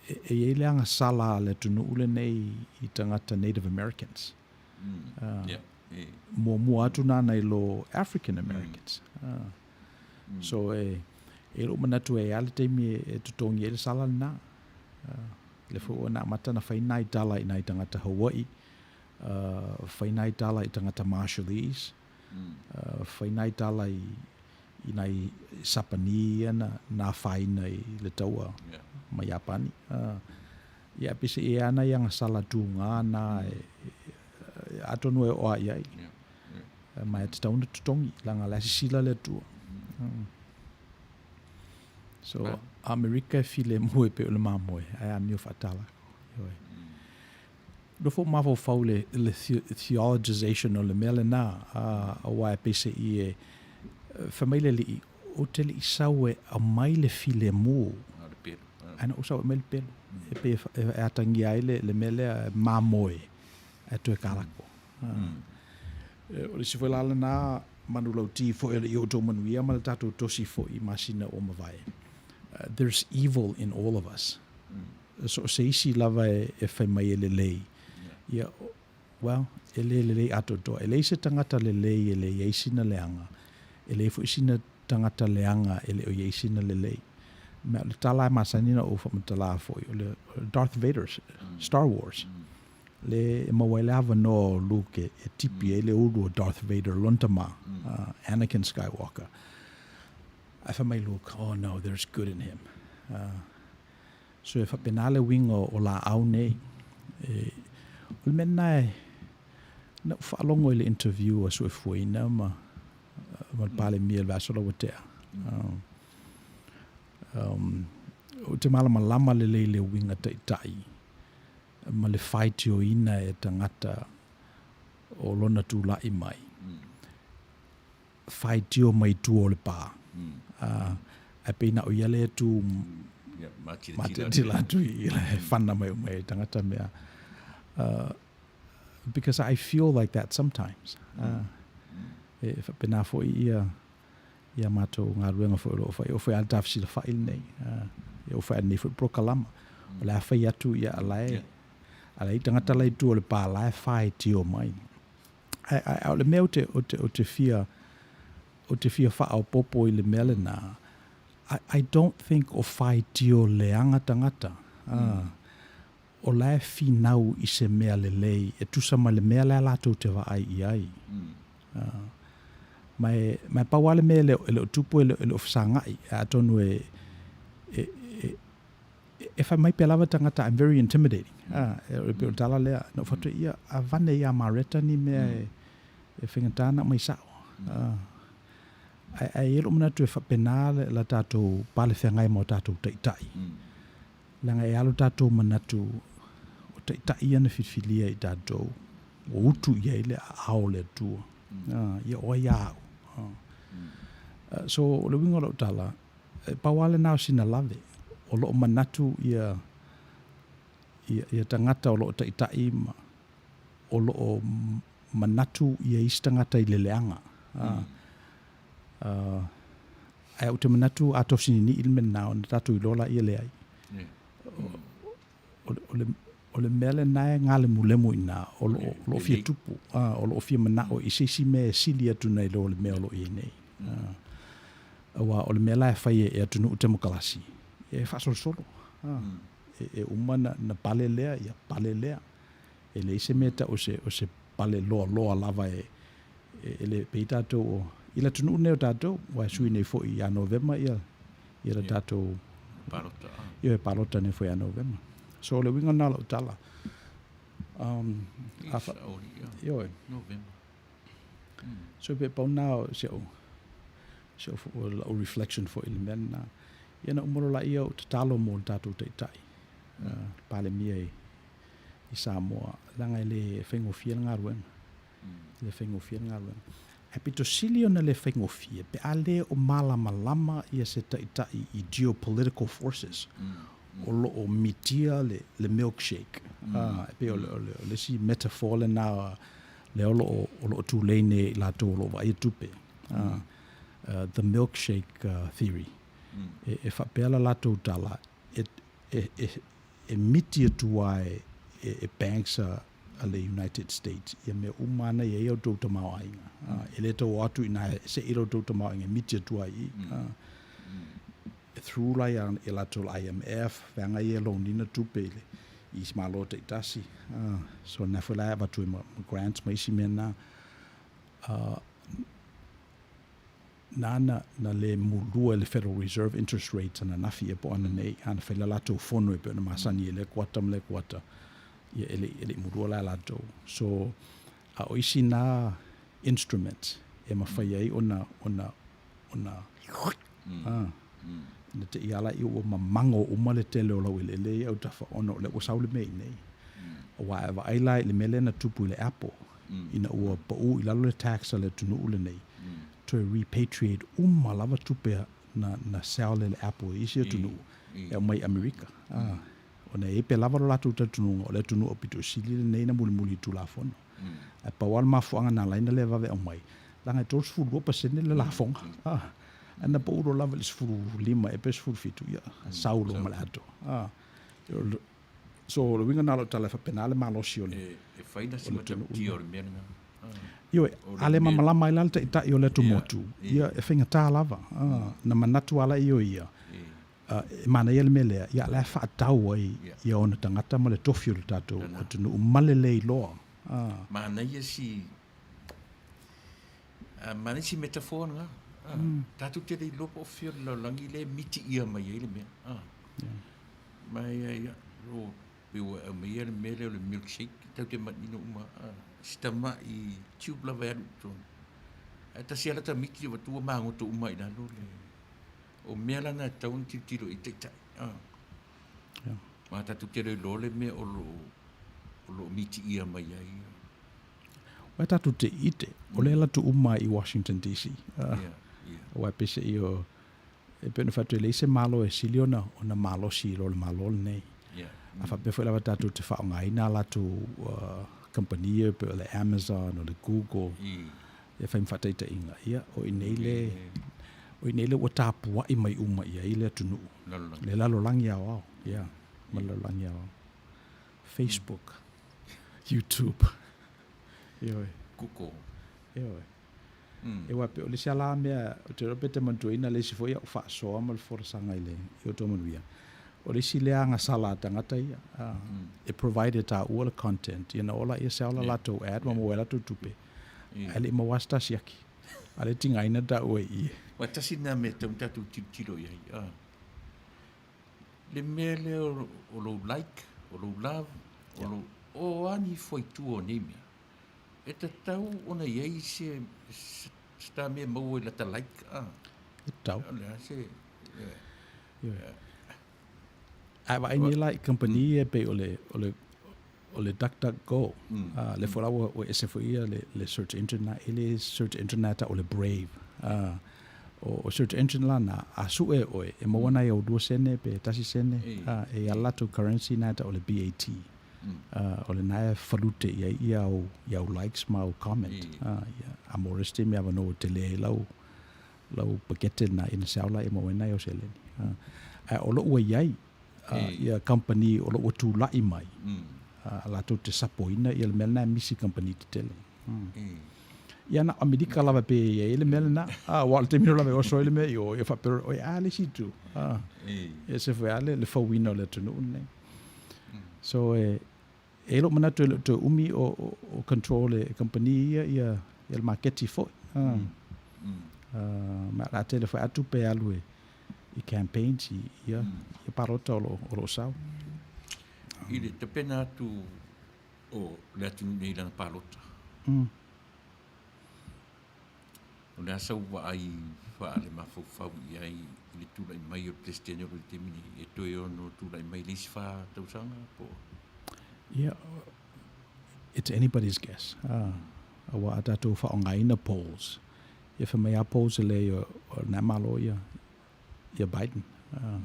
e, e i ai le agasala a le atunuu lenei i tagata Native Americans. Ā, muamua atu nāna i lo African Americans. Ā, so e, e lou manatu e i ai le taimi e, e totogi ai le sala lenā. Ā, le foi ua na amata na fai nai tala i nai tagata Hawaii, fai nai tala i tagata Marshallese, fai nai tala i, i nai Sapani ia na, na afaina i le taua ma Iapani. Ia, peiseai e ana i agasala tūgā na e, e, atonu e oo a i ai. Ma e tatau ona totogi, leaga o la e sisila le Atua. So, Amerika e filemu e pei o le mamoe, ae amio faatala. Ioe. Nofo mafaufau le, le theologization o le mea lenā, aua e peiseai e, fai mai le Alii, ou te le i sau e aumai le filemu, ae na ou sau e aumai le pelu, e pei e, e atagia ai le, le mea lea e mamoe, ae toe kalako. O le isi foi la lenā manulauti foi o le i outou manuia ma le tatou tosi foi i masina ua mavae. There's evil in all of us. So o se isi lava e fai mai e lelei, ia, well, e le lelei atoatoa. E leai se tagata lelei e le i ai sina leaga, e leai foi sina tagata leaga e le o i ai sina lelei. Ma o le tala e masani ona ou faamatala foi, o le Darth Vader, Star Wars, le e maua ai le avanoa o Luke e tipi ai le ulu o Darth Vader lona tama, Anakin Skywalker. Ae fai mai Luke, oh no, there's good in him. So e faapena le uiga o laau nei. E, o le mea lena e, na ou faalogo i le interview a Suefueina ma, ma le Palemia i le vaiaso la ua tea. Ou te malamalama lelei i le uiga taitai ma le faitioina e tagata o lona tulai mai. Faitio mai tua o le pā. Ā, ae pei na o ia lea e tū mātilatila atu i le whana mai o mai tangata mea. Because I feel like that sometimes. E whapena foi ia ia mātou galuega foi o lo o fai. O foi a le tafesilafai lenei. E o foi a lenei foi polokalama. O le a fai atu ia a lae, a lae tagata la i tua o le pā la e faitio mai. Ae, ae, ae o le mea ou te, ou te, ou te fia, ou te fia faaopoopo i le mea lenā, I, I don't think o faitio leaga tagata, ā, o la e finau i se mea lelei e tusa ma le mea lea latou te vaai i ai. Ā, ma e, ma e pau lava le mea e le, e le o tupu e le, e le o fesagai, atonu e, e, e, E fai mai pea lava tagata I'm very intimidating. Ah, e pei o le tala lea. Na ou fai atu ai, ia, avane iā Mareta ni mea e, e faigata ona aumai sao. Ah, ae, ae i ai lou manatu e faapena le, la tatou pale feagai ma o tatou taitai. Leaga e alu tatou manatu o taitai ia na filifilia i tatou, ua utu i ai le aao o le Atua. Ah, ia o ai a au. Ah. So, o le uiga o lau tala, E pau lava lenā o sina lave, o lo o manatu ia, ia, ia tagata o lo o taitai ma o lo o manatu ia isi tagata i le leaga. Ae ou te manatu a tosi ninii le mea lenā ona tatou iloa laia e leai. O, o, le, o le mea lenā e galemulemu i ina, o lo o, o lo o fia tupu, o lo o fia manao i se isi mea e sili atu nai lo le mea o lo o i ai nei. Aua o le mea la e fai e atunuu temokalasi, e faasolosolo. E, e uma na, na pale lea, ia pale lea. E leai se mea tau o se, o se pale loaloa lava e, e, e le pei tatou o, i le atunuu lenei o tatou, aua e sui nei foi ia Novema ia, ia le tatou Palota. Ia, e palota nei foi ia Novema. So o le uiga lena o lau tala. A fa, ioe. Novema. So pe pau na o si au, si au o lau reflection foi i le mea lena. Ia na uma loa laia o tatalo mo le tatou taitai, Palemia i, i Samoa, leaga e le faigofie le galuega. E le faigofie le galuega. Ae pito sili ona le faigofie pe a le o malamalama ia se taitai i geopolitical forces o lo o mitia le, le milkshake. E pei o le, o le, o le isi metaphor lena lea o lo o, o lo o tulei nei i latou o lo o vaaia tupe. The milkshake theory. E faapea la latou tala, e miti atu ai e banks a le United States ia mea uma lava na i ai a outou tamaoaiga. E le tau o atu i ina e sei lo outou tamaoaiga e miti atu ai i i. E through la ia latou le IMF, vaega ia e loan ina tupe i le i isi Malo taitasi. So lena foi la e avatu ai ma grants ma isi mea na. Nāna na lē mulua e le Federal Reserve interest rates ananafi ia po o ananei, a na fai le latou fono e pei ona masani i lea kuata ma lea kuata, ia e le e le i mulua la e latou. So, a o isi na instruments e mafai ai ona ona ona a ina te i ala i ua mamago uma le tele o laueleele ia autafa ona o lea ua sau le mea i inei. Aua e vaai la i le mea lea na tupu i le Apple, ina ua pau i lalo le tax a le atunuu lenei, toe repatriate uma lava tupe na na sell e le Apple i isi atunuu e aumai i Amerika. Ona e i ai pe lava lo latou talitonuga o le atunuu aupito sili lenei na mulimuli i Tulafono. Ae pau lava le mafuaaga na ala ai ona le vave aumai, leaga e 32% le lafoga. Ae na pau loa lava i le 15 ea pe 17, ia sau loa ma le atoa. So o le uiga lena o lau tala e faapena le malosi o le E fai la si matautia o le mea lena. Ioe, a le malamalama ai la le taitai o le atumotu, ia e faigata lava. Na manatu lava la i ia, e manaia le mea lea, ia o la e faatau ai ia ona tagata ma le tofi o le tatou atunuu ma le le iloa. Manaia si manaia si metaphor lena. Tatou te le iloa po o fea o le lalolagi lea e mitiia mai ai le mea. Ma ia, ia, o, pe ua e aumaia le mea lea o le milkshake, tatou te manino uma, si tamai tube lava e alu i totonu. Ae tasi lava lata miti avatu ua magoto uma i lalo le... O mea la na e tatau ona tilotilo i ai taitai. Ma tatou te le iloa le mea o lo o lo o mitiia mai ai. Aua tatou te ite, o lea e alu atu uma i Washington DC. Aua e peiseai o, E pei ona fai atu, e leai se Malo e sili ona, ona malosi i lo le Malo lenei. A faapea foi lava tatou te faaaogaina a latou kamupani ia pei o le Amazon, o le Google, e fai ma faataitaiga, ia, o i inei le, o i inei le ua tapuai mai uma i ai le atunuu, le lalolagi aoao, ia, ma le lalolagi aoao. Facebook, YouTube, ioe. Google. Ioe. E aua pei o le isi lava la mea, ou te iloa pe e te manatuaina le isi foi au faasoa ma le folasaga i le i o Tomanuia, o le isi lea agasala a tagata ia, e provide e taua le content, ia na oo laia sell a latou ad ma maua ai latou tupe, ae le i maua lava se tasi aki. A o lea e tigaina taua i i. Aua tasi lena mea e tatau ona tatou tilotilo i ai, le mea lea o lou like, o lou love, o lou, o a ni fuaitua o nei mea? E tatau ona i ai se se ta mea e maua i lata like a. E tatau. O le a se Ioe. Ae vaai nei la i company ia e pei o le o le o le DuckDuckGo. A lea foi la ua ua ese foi ia le le search engine na e le search engine na e tau o le Brave. A o o search engine la na a sue e oe e maua nai au 2 sene pe 1 sene a e i ai latou currency na e tau o le BAT. O lena e falute i ai ia au, i au likes ma au comment. Ia, a mo le isi taimi avanoa ua tele ai lau, lau pakete lena ina seao la ia maua ai nai au seleni. Ae o lo o ua i ai ia kamupani o lo o ua tulai mai, latou te sapoina ia le mea lena e misi i kamupani tetele. Ia na o Amerika lava pe i ai le mea lena. Aua o le taimi lava e oso ai le mea i o, ia faapea, oi a le isi itu. E ese foi lava le fauina o le atunuu lenei. So e i ai lou manatu e le o toe umi o, o, o control e kamupani ia ia, ia le maketi foi. Ma o le a tele foi a tupe e alu e, i campaigns i ia, ia palota o lo, o lo o sau. I le tapena atu o le atunuu nei i lana palota. O le a sau vaai faalemafaufau i ai i le tulai mai o le Peresetene o lo o i le taimi nei, e toe ono tulai mai i le isi 4 tausaga po o. Ia, it's anybody's guess. Aua a tatou faaaogaina polls, ia fai mai lava polls e leai o lena Malo ia, ia Biden. Ia,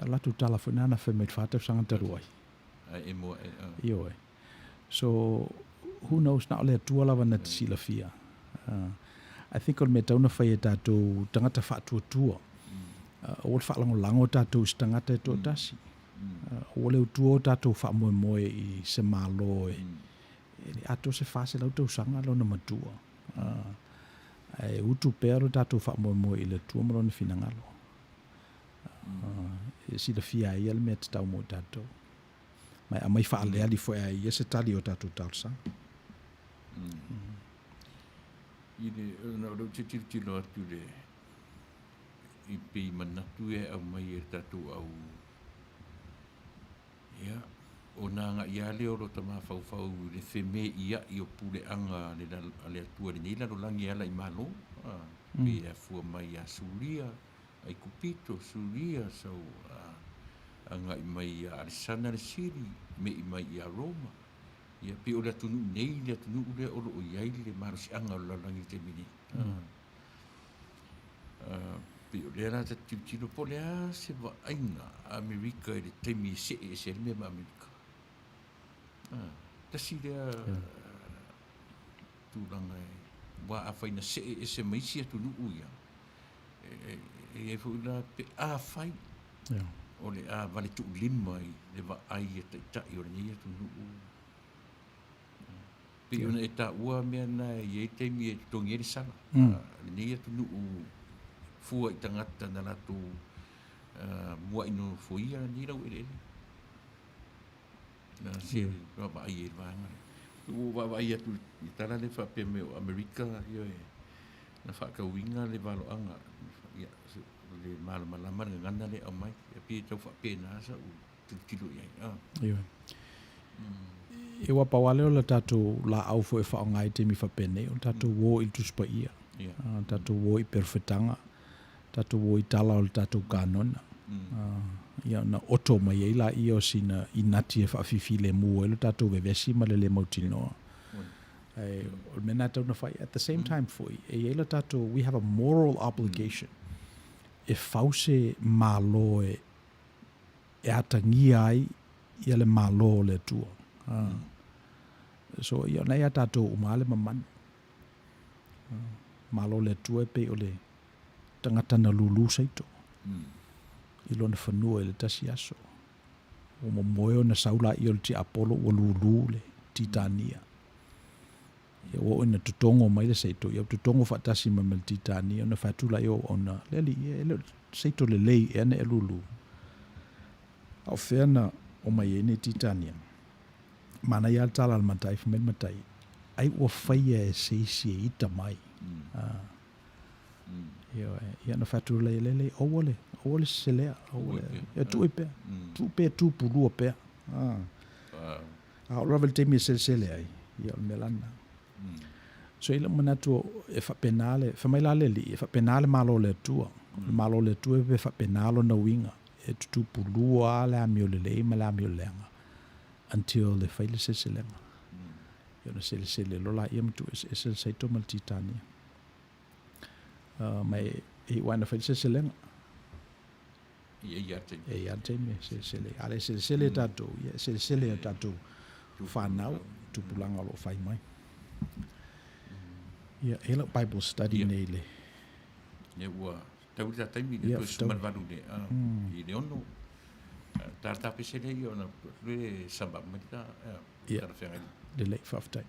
o le latou tala foi lena na fai mai i le 4 tausaga talu ai. Ae emo ae. Ioe. So, who knows, na o le Atua lava na te silafia. I think o le mea e tatau ona fai e tatou tagata faatuatua, aua le faalagolago tatou i se tagata e toatasi. Aua le utua o tatou faamoemoe i se Malo e le atoa se 400 tausaga lona matua. Ae utu pea lo tatou faamoemoe i le Atua ma Lona finagalo. E silafia e Ia le mea tatau mo i tatou. Ma e aumai faaleali foi e Ia se tali o tatou talosaga. I le, ona o lea ou te tilotilo atu i le, i pei manatu ia e aumai e le tatou au, ia, ona agai lava lea o lota mafaufau i le feme'ia'i o puleaga a le, a le Atua i lenei lalolagi e ala i Malo, a, pei e afua mai ia Suria, Aikupito, Suria, sau agai mai ia Alesana le Sili, me'i mai ia Roma. Ia, pei o le atunuu nei le atunuu lea o lo o i ai le malosiaga o le lalolagi i le taimi nei. Pei o lea la ta te tilotilo po o le a se vaaiga a Amerika i le taimi e see ese ai le mea ma Amerika. Tasi lea tulaga e, aua afai na see ese ma isi atunuu ia, e i ai foi la pe afai o le a valetuulima i le vaai a taitai o lenei atunuu. Pei ona e taua mea na e i ai taimi e totogi ai le sala. Lenei atunuu fua i tagata na latou mua'i nofoia nei laueleele. Na se vaavaai ai i le vaega lea. Ua ou vaavaai atu i le tala lea faapea mai o Amerika, ioe, na faatauina le valoaga, ia, le malamalama le gagana lea e aumai. E pei e tau faapena sau tilotilo i ai. Ah. Ioe. Ia ua pau lava lea o le tatou laau foi e faaaoga i taimi faapenei, o le tatou o i le Tusi Paia, yeah. Tatou o i perofetaga, tatou o i tala o le tatou kanona. Ia ona oto mai ai laia o sina inati e faafifilemu ai lo tatou vevesi ma le le mautinoa. Ae o le mea lena e tatau ona fai. At the same time foi, e i ai le tatou, we have a moral obligation e fau se Malo e e atagia ai ia le Malo o le Atua. So ia ona ia tatou uma le mamanu. Malo o le Atua e pei o le tagata na lulu saito i lona fanua i le tasi aso. Ua momoe ona sau laia o le tiapolo ua lulu le titania. Ia ua oo ina totogo mai le saito, ia ua totogo faatasi mai ma le titania, ona fai atu laia o auauna, Le alii, ia e le o le saito lelei ea na e lulu? A o fea na omai ai nei titania? Manaia lava le tala a le matai, fai mai le matai, Ai ua faia e se isi e ita mai. Ioe, ia ona fai atu laia, Lelei, aua le, aua le selea, aua le, ia tuu ai pea, tuu pea, tupulua pea. A oo lava i le taimi e selesele ai, ia o le mea la lena. So i lou manatu e faapena le, fai mai la le Alii, e faapena le Malo o le Atua. O le Malo o le Atua e faapena lona uiga, e tutupulua lava le amio lelei ma le amio leaga until e fai le seleselega. Ia ona selesele loa laia ma tuueseese le saito ma le titania. Ma e iu lava ina fai le seleselega. E i ai lava le taimi. E i ai lava le taimi e selesele ai. A le selesele e tatou, ia e selesele e tatou fanau, tupulaga o lo o fai mai. Ia, e i ai lau Bible study nei le... Ia, ua tau le ta taimi, le toe 18 le, i le 6. Ta tapese lea ia ona le sum up mai ta, ia, talafeagai. Lelei, faafetai.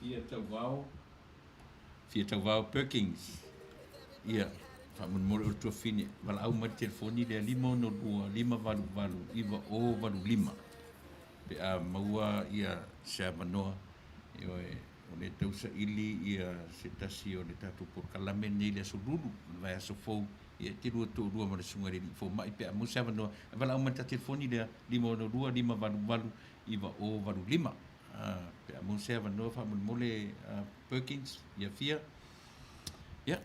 Fia Tauvao, Fia Tauvao Perkins. Ia, faamolemole o le tuafafine, valaau mai le telefoni lea 562 588 9085 pe a maua ia se avanoa. Ioe, o lea e tau saili ia se tasi o le tatou polokalame lenei i le Aso Lulu, le vaiaso fou, ia e te lua toalua ma le Susuga i le Alii Fomai pe a maua se avanoa. E valaau mai i le ta telefoni lea 562 588 9085. Pe a maua se avanoa faamolemole Perkins, ia fia. Ia.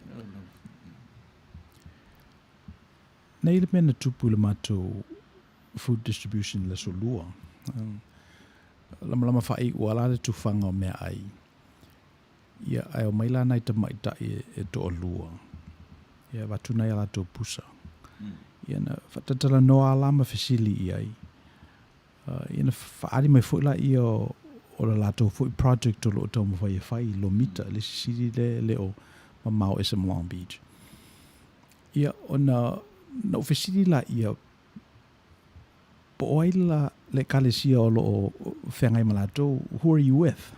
Nei le mea na tupu i le matou food distribution i le aso lua. Lamalama faaiua la le tufaga o meaai. Ia, ae omai la nai tamaitai e toalua. Ia, avatu nai a latou pusa. Ia, na faatatalanoa lava la ma fesili i ai. Ia na faaali mai foi laia o le latou foi project o lo o taumafai e fai i Lomita, le isi sili lea e le o mamao ese ma Long Beach. Ia, ona na ou fesili laia, po o ai la le ekalesia o lo o feagai ma latou, who are you with?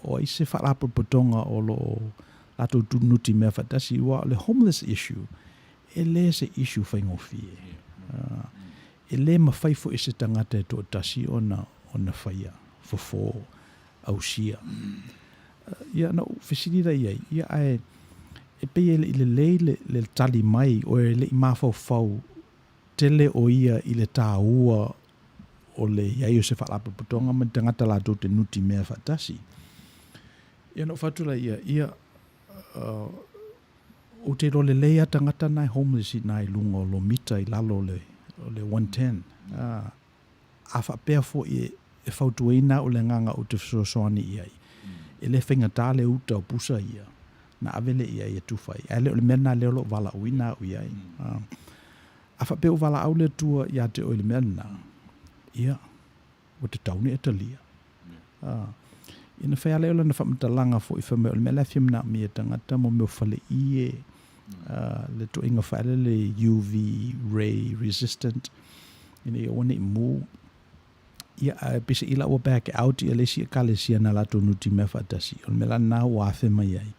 O ai se faalapotopotoga o lo o latou tunuti mea faatasi, aua o le homeless issue, e le se issue faigofie. E le mafai foi e se tagata e toatasi ona ona faia, fofo, ausia. Ia, na ou fesili la i ai, ia ae e pei e le i lelei le, le tali mai, o e le i mafaufau tele o ia i le tāua o le i ai o se faalapotopotoga ma ni tagata latou te nuti mea faatasi. Ia na ou fai atu la ia, ia, Ou te iloa lelei a tagata na e homeless i na i luga o Lomita i lalo o le, o le 110. A faapea foi e fautuaina au le agaga ou te fesoasoani i ai, e le faigata le uta o pusa ia na ave lea i ai e tufa ai, ae le o le mea lena lea o lo o valaauina au i ai. A faapea ua valaau le Atua ia te oe i le mea lena, ia, ua tatau ona e talia. Ia na fai lava lea o lana faamatalaga foi fai mai o le mea la e fia manaomia e tagata mo mea o faleie, le toaiga foi lea le UV ray resistant, ina ia aua ne i mu. Ia, ae peiseai la ua back out ia le isi ekalesia na latou nutimea faatasi, o le mea la lena ua afe mai ai,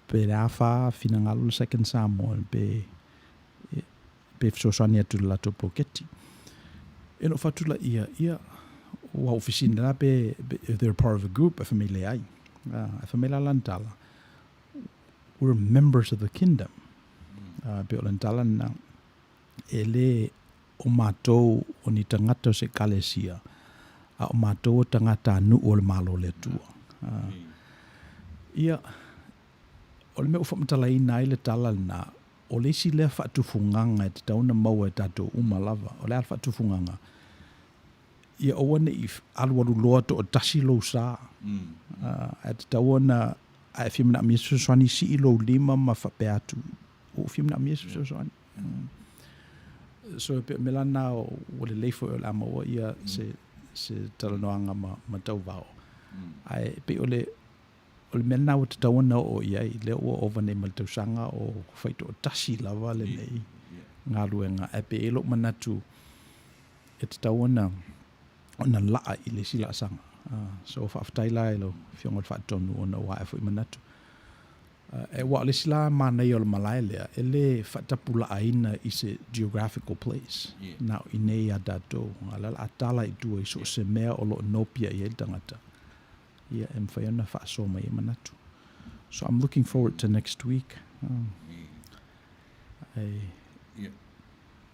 pe le a fa finagalo le Second Samoa pe pe fesoasoani atu i le latou poloketi. E no fatu la ia, ia, ua ou fesili la pe, if they're part of a group, e fai mai leai. E fai mai la lana tala, we're members of the kingdom. Pe o lana tala lena, e le o matou o ni tagata o se ekalesia, a o matou o tagata a nuu o le Malo o le Atua. Ia, o le mea ua faamatalaina ai le tala lena, o le isi lea faatufugaga e tatau ona maua e tatou uma lava. O le a le faatufugaga? Ia aua ne i alualu loa toatasi lou sa, ae tatau ona, a e fia manaomia se fesoasoani, sii lou lima ma faapea atu, ua ou fia manaomia se fesoasoani. So e pei o le mea la lena ua lelei foi o le a maua ia se talanoaga ma tauvao. Ae pei o le O le mea lena ua tatau ona oo i ai, lea ua ova nei ma le tausaga o faitoatasi lava lenei galuega, ae pei e i ai lou manatu e tatau ona ona laa i le isi laasaga. So faafetai la i lau Afioga i le Faatonu ona ua ae foi manatu. Aua o le isi la manaia o le malae lea, e le faatapulaaina i se geographical place, na o i inei ia tatou, a o le a o le a tala i tua i so o se mea o lo o nopia i ai le tagata. Ia, e mafai ona faasoa mai ai manatu. So I'm looking forward to next week. Ai. Ia,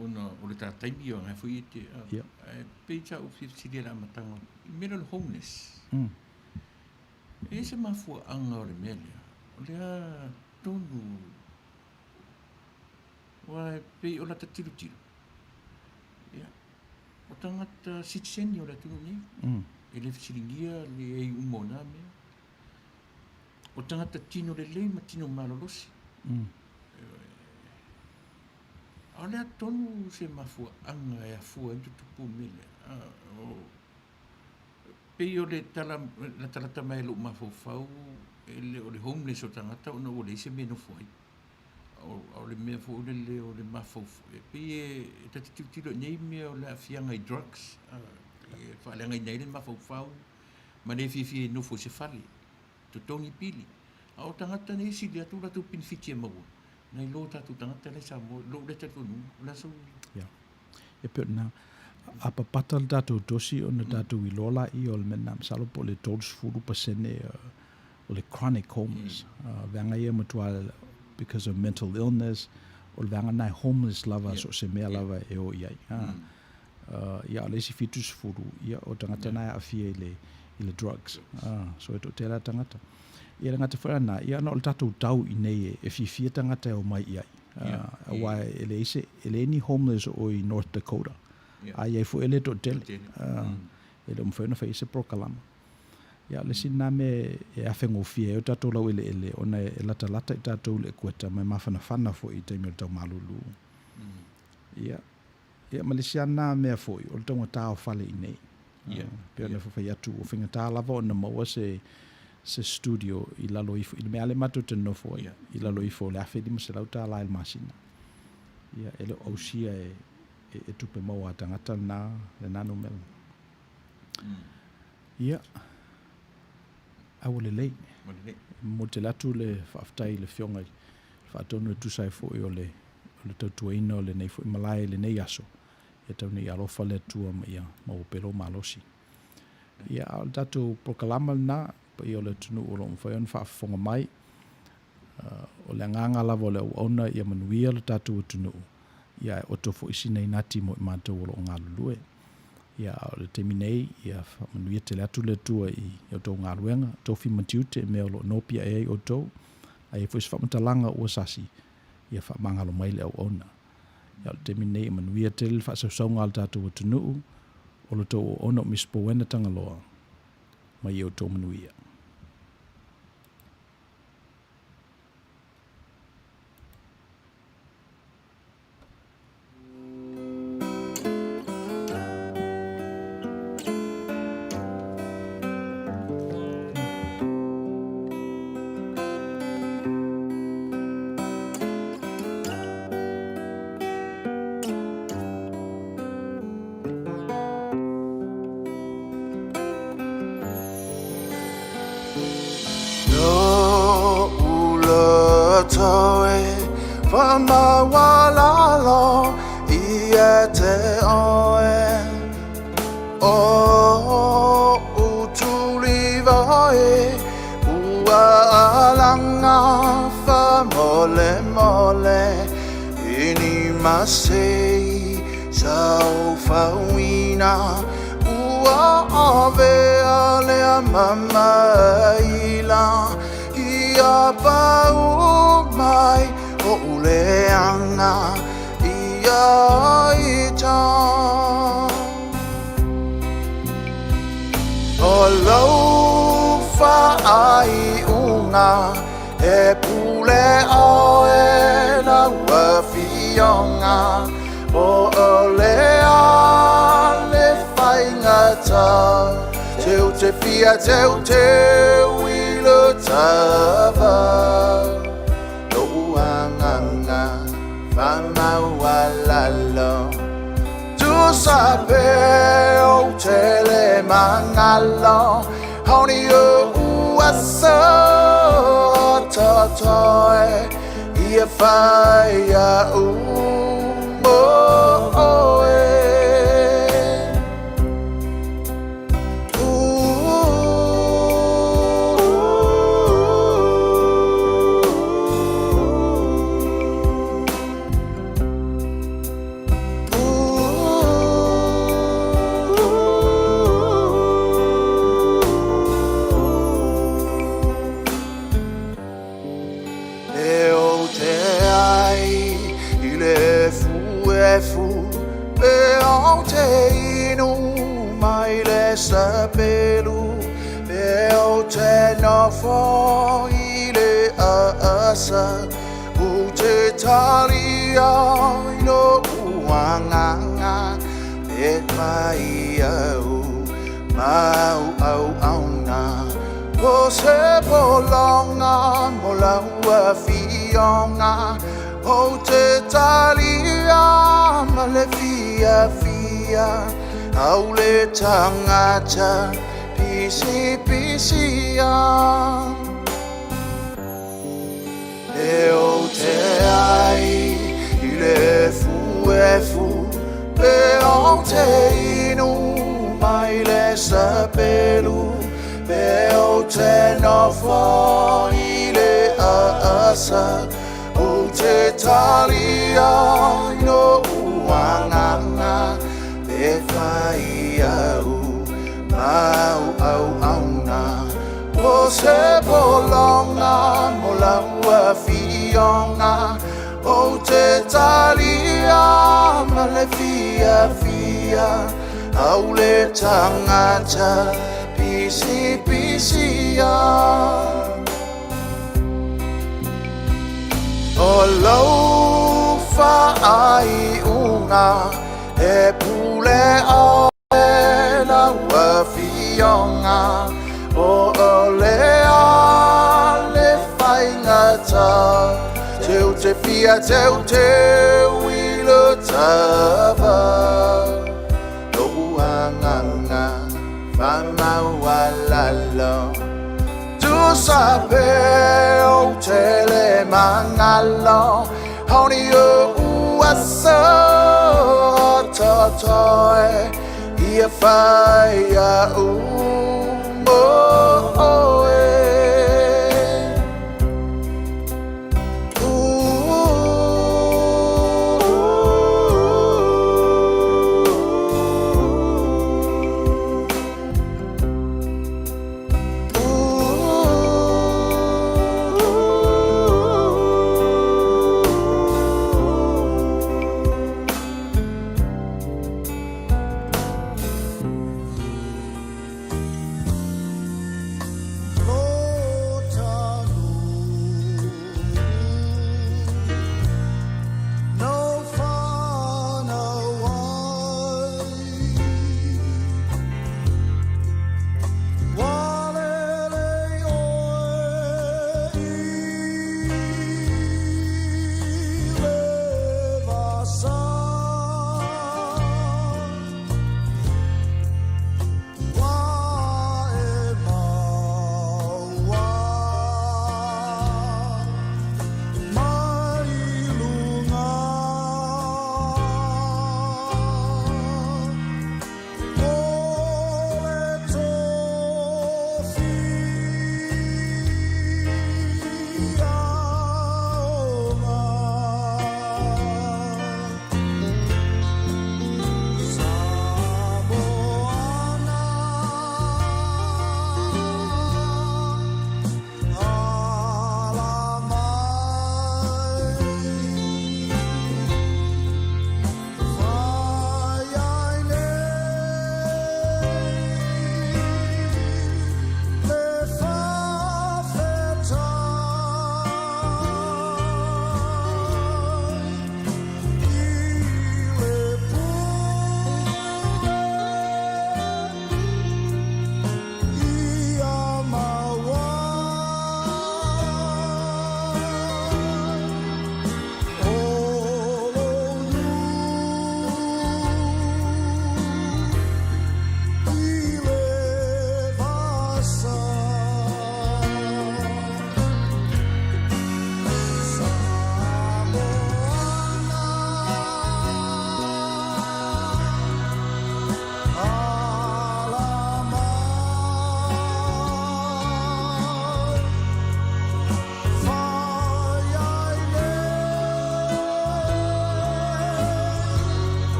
ona o le tā taimi o ngai foi e te, yeah. E pei sa ou fia le amataga, i mea o le homeless. E se mafuaanga o le mea lea, o lea tonu, ua e pei o lata tilotilo. Ia, o tagata sitiseni o le atunuu nei, e le fesiligia le ai uma o nā mea. O tagata tino lelei ma tino malolosi. A o le a tonu se mafuaaga e afua ai tutupu mea lea? Pei o le tala latalata mai i lou mafaufau, e le o le homeless o tagata ona ua leai se mea e nofo ai. A o le mea foi lele o le mafaufau, e pei e ta te tilotilo i nei mea o le aafiaga i drugs, e faaleagaina ai le mafaufau ma le fiafia e nofo i se fale, totogi pili. A o tagata nei e sili atu o latou penefiti e maua nai lo tatou tagata la i Samoa, i lou lea talitonuga. O le a sou... Ia. E pei o lena, a papata le tatou tosi ona tatou iloa laia o le mea lena, masalo po o le 30% o le chronic homeless. Vaega ia matua because of mental illness, o le vaega lena e homeless lava so o se mea lava e o i ai. Ia, o le isi 70, ia, o tagata na e aafia i le, i le drugs. So e toatele lava tagata. Ia le gata foi la lena, ia ona o le tatou tau i inei e fiafia tagata e omai i ai. Aua e leai se, e leai ni homeless o i North Dakota. A i ai foi e le toatele. E le o mafai ona fai ai se polokalama. Ia, o le isi lena mea e afegofie ai o tatou laueleele ona e latalata i tatou i le ekueta ma e mafanafana foi i taimi o le tau malulu. Ia, ia ma le isi lava lena mea foi, o le taugata o fale i inei. Ia, pei ona fai atu, ua faigata lava ona maua se se studio i lalo ifo, i le mea lava lea matou te nonofo ai, i lalo ifo o le $1,500 i le masina. Ia, e le o ausia e, e tupe maua a tagata lena, lena numera. Ia, a ua lelei. Ua lelei. E momoli tele atu le faafetai i le Afioga i le Faatonu e tusa ai foi o le, o le tautuaina o lenei foi malae i lenei aso. Ia tau nei alofa le Atua ma ia maua pea lou malosi. Ia, a o le tatou polokalama lena, paia o le atunuu o lo o mafai ona faafofoga mai, o le agaga lava o le auauna ia manuia lo tatou atunuu, ia ae oto foi sina inati mo i matou o lo o galulue. Ia, a o le taimi nei, ia faamanuia tele atu le Atua i outou galuega, tofi ma tiute i mea o lo o nopiai ai outou, a i ai foi se faamatalaga ua sasi, ia faamagalo mai le auauna. Ia, o le taimi nei, ia manuia tele le faasausauga a le tatou atunuu. O lo outou auauna o Miss Powena Tagaloa, ma ia outou manuia. Ia fai au.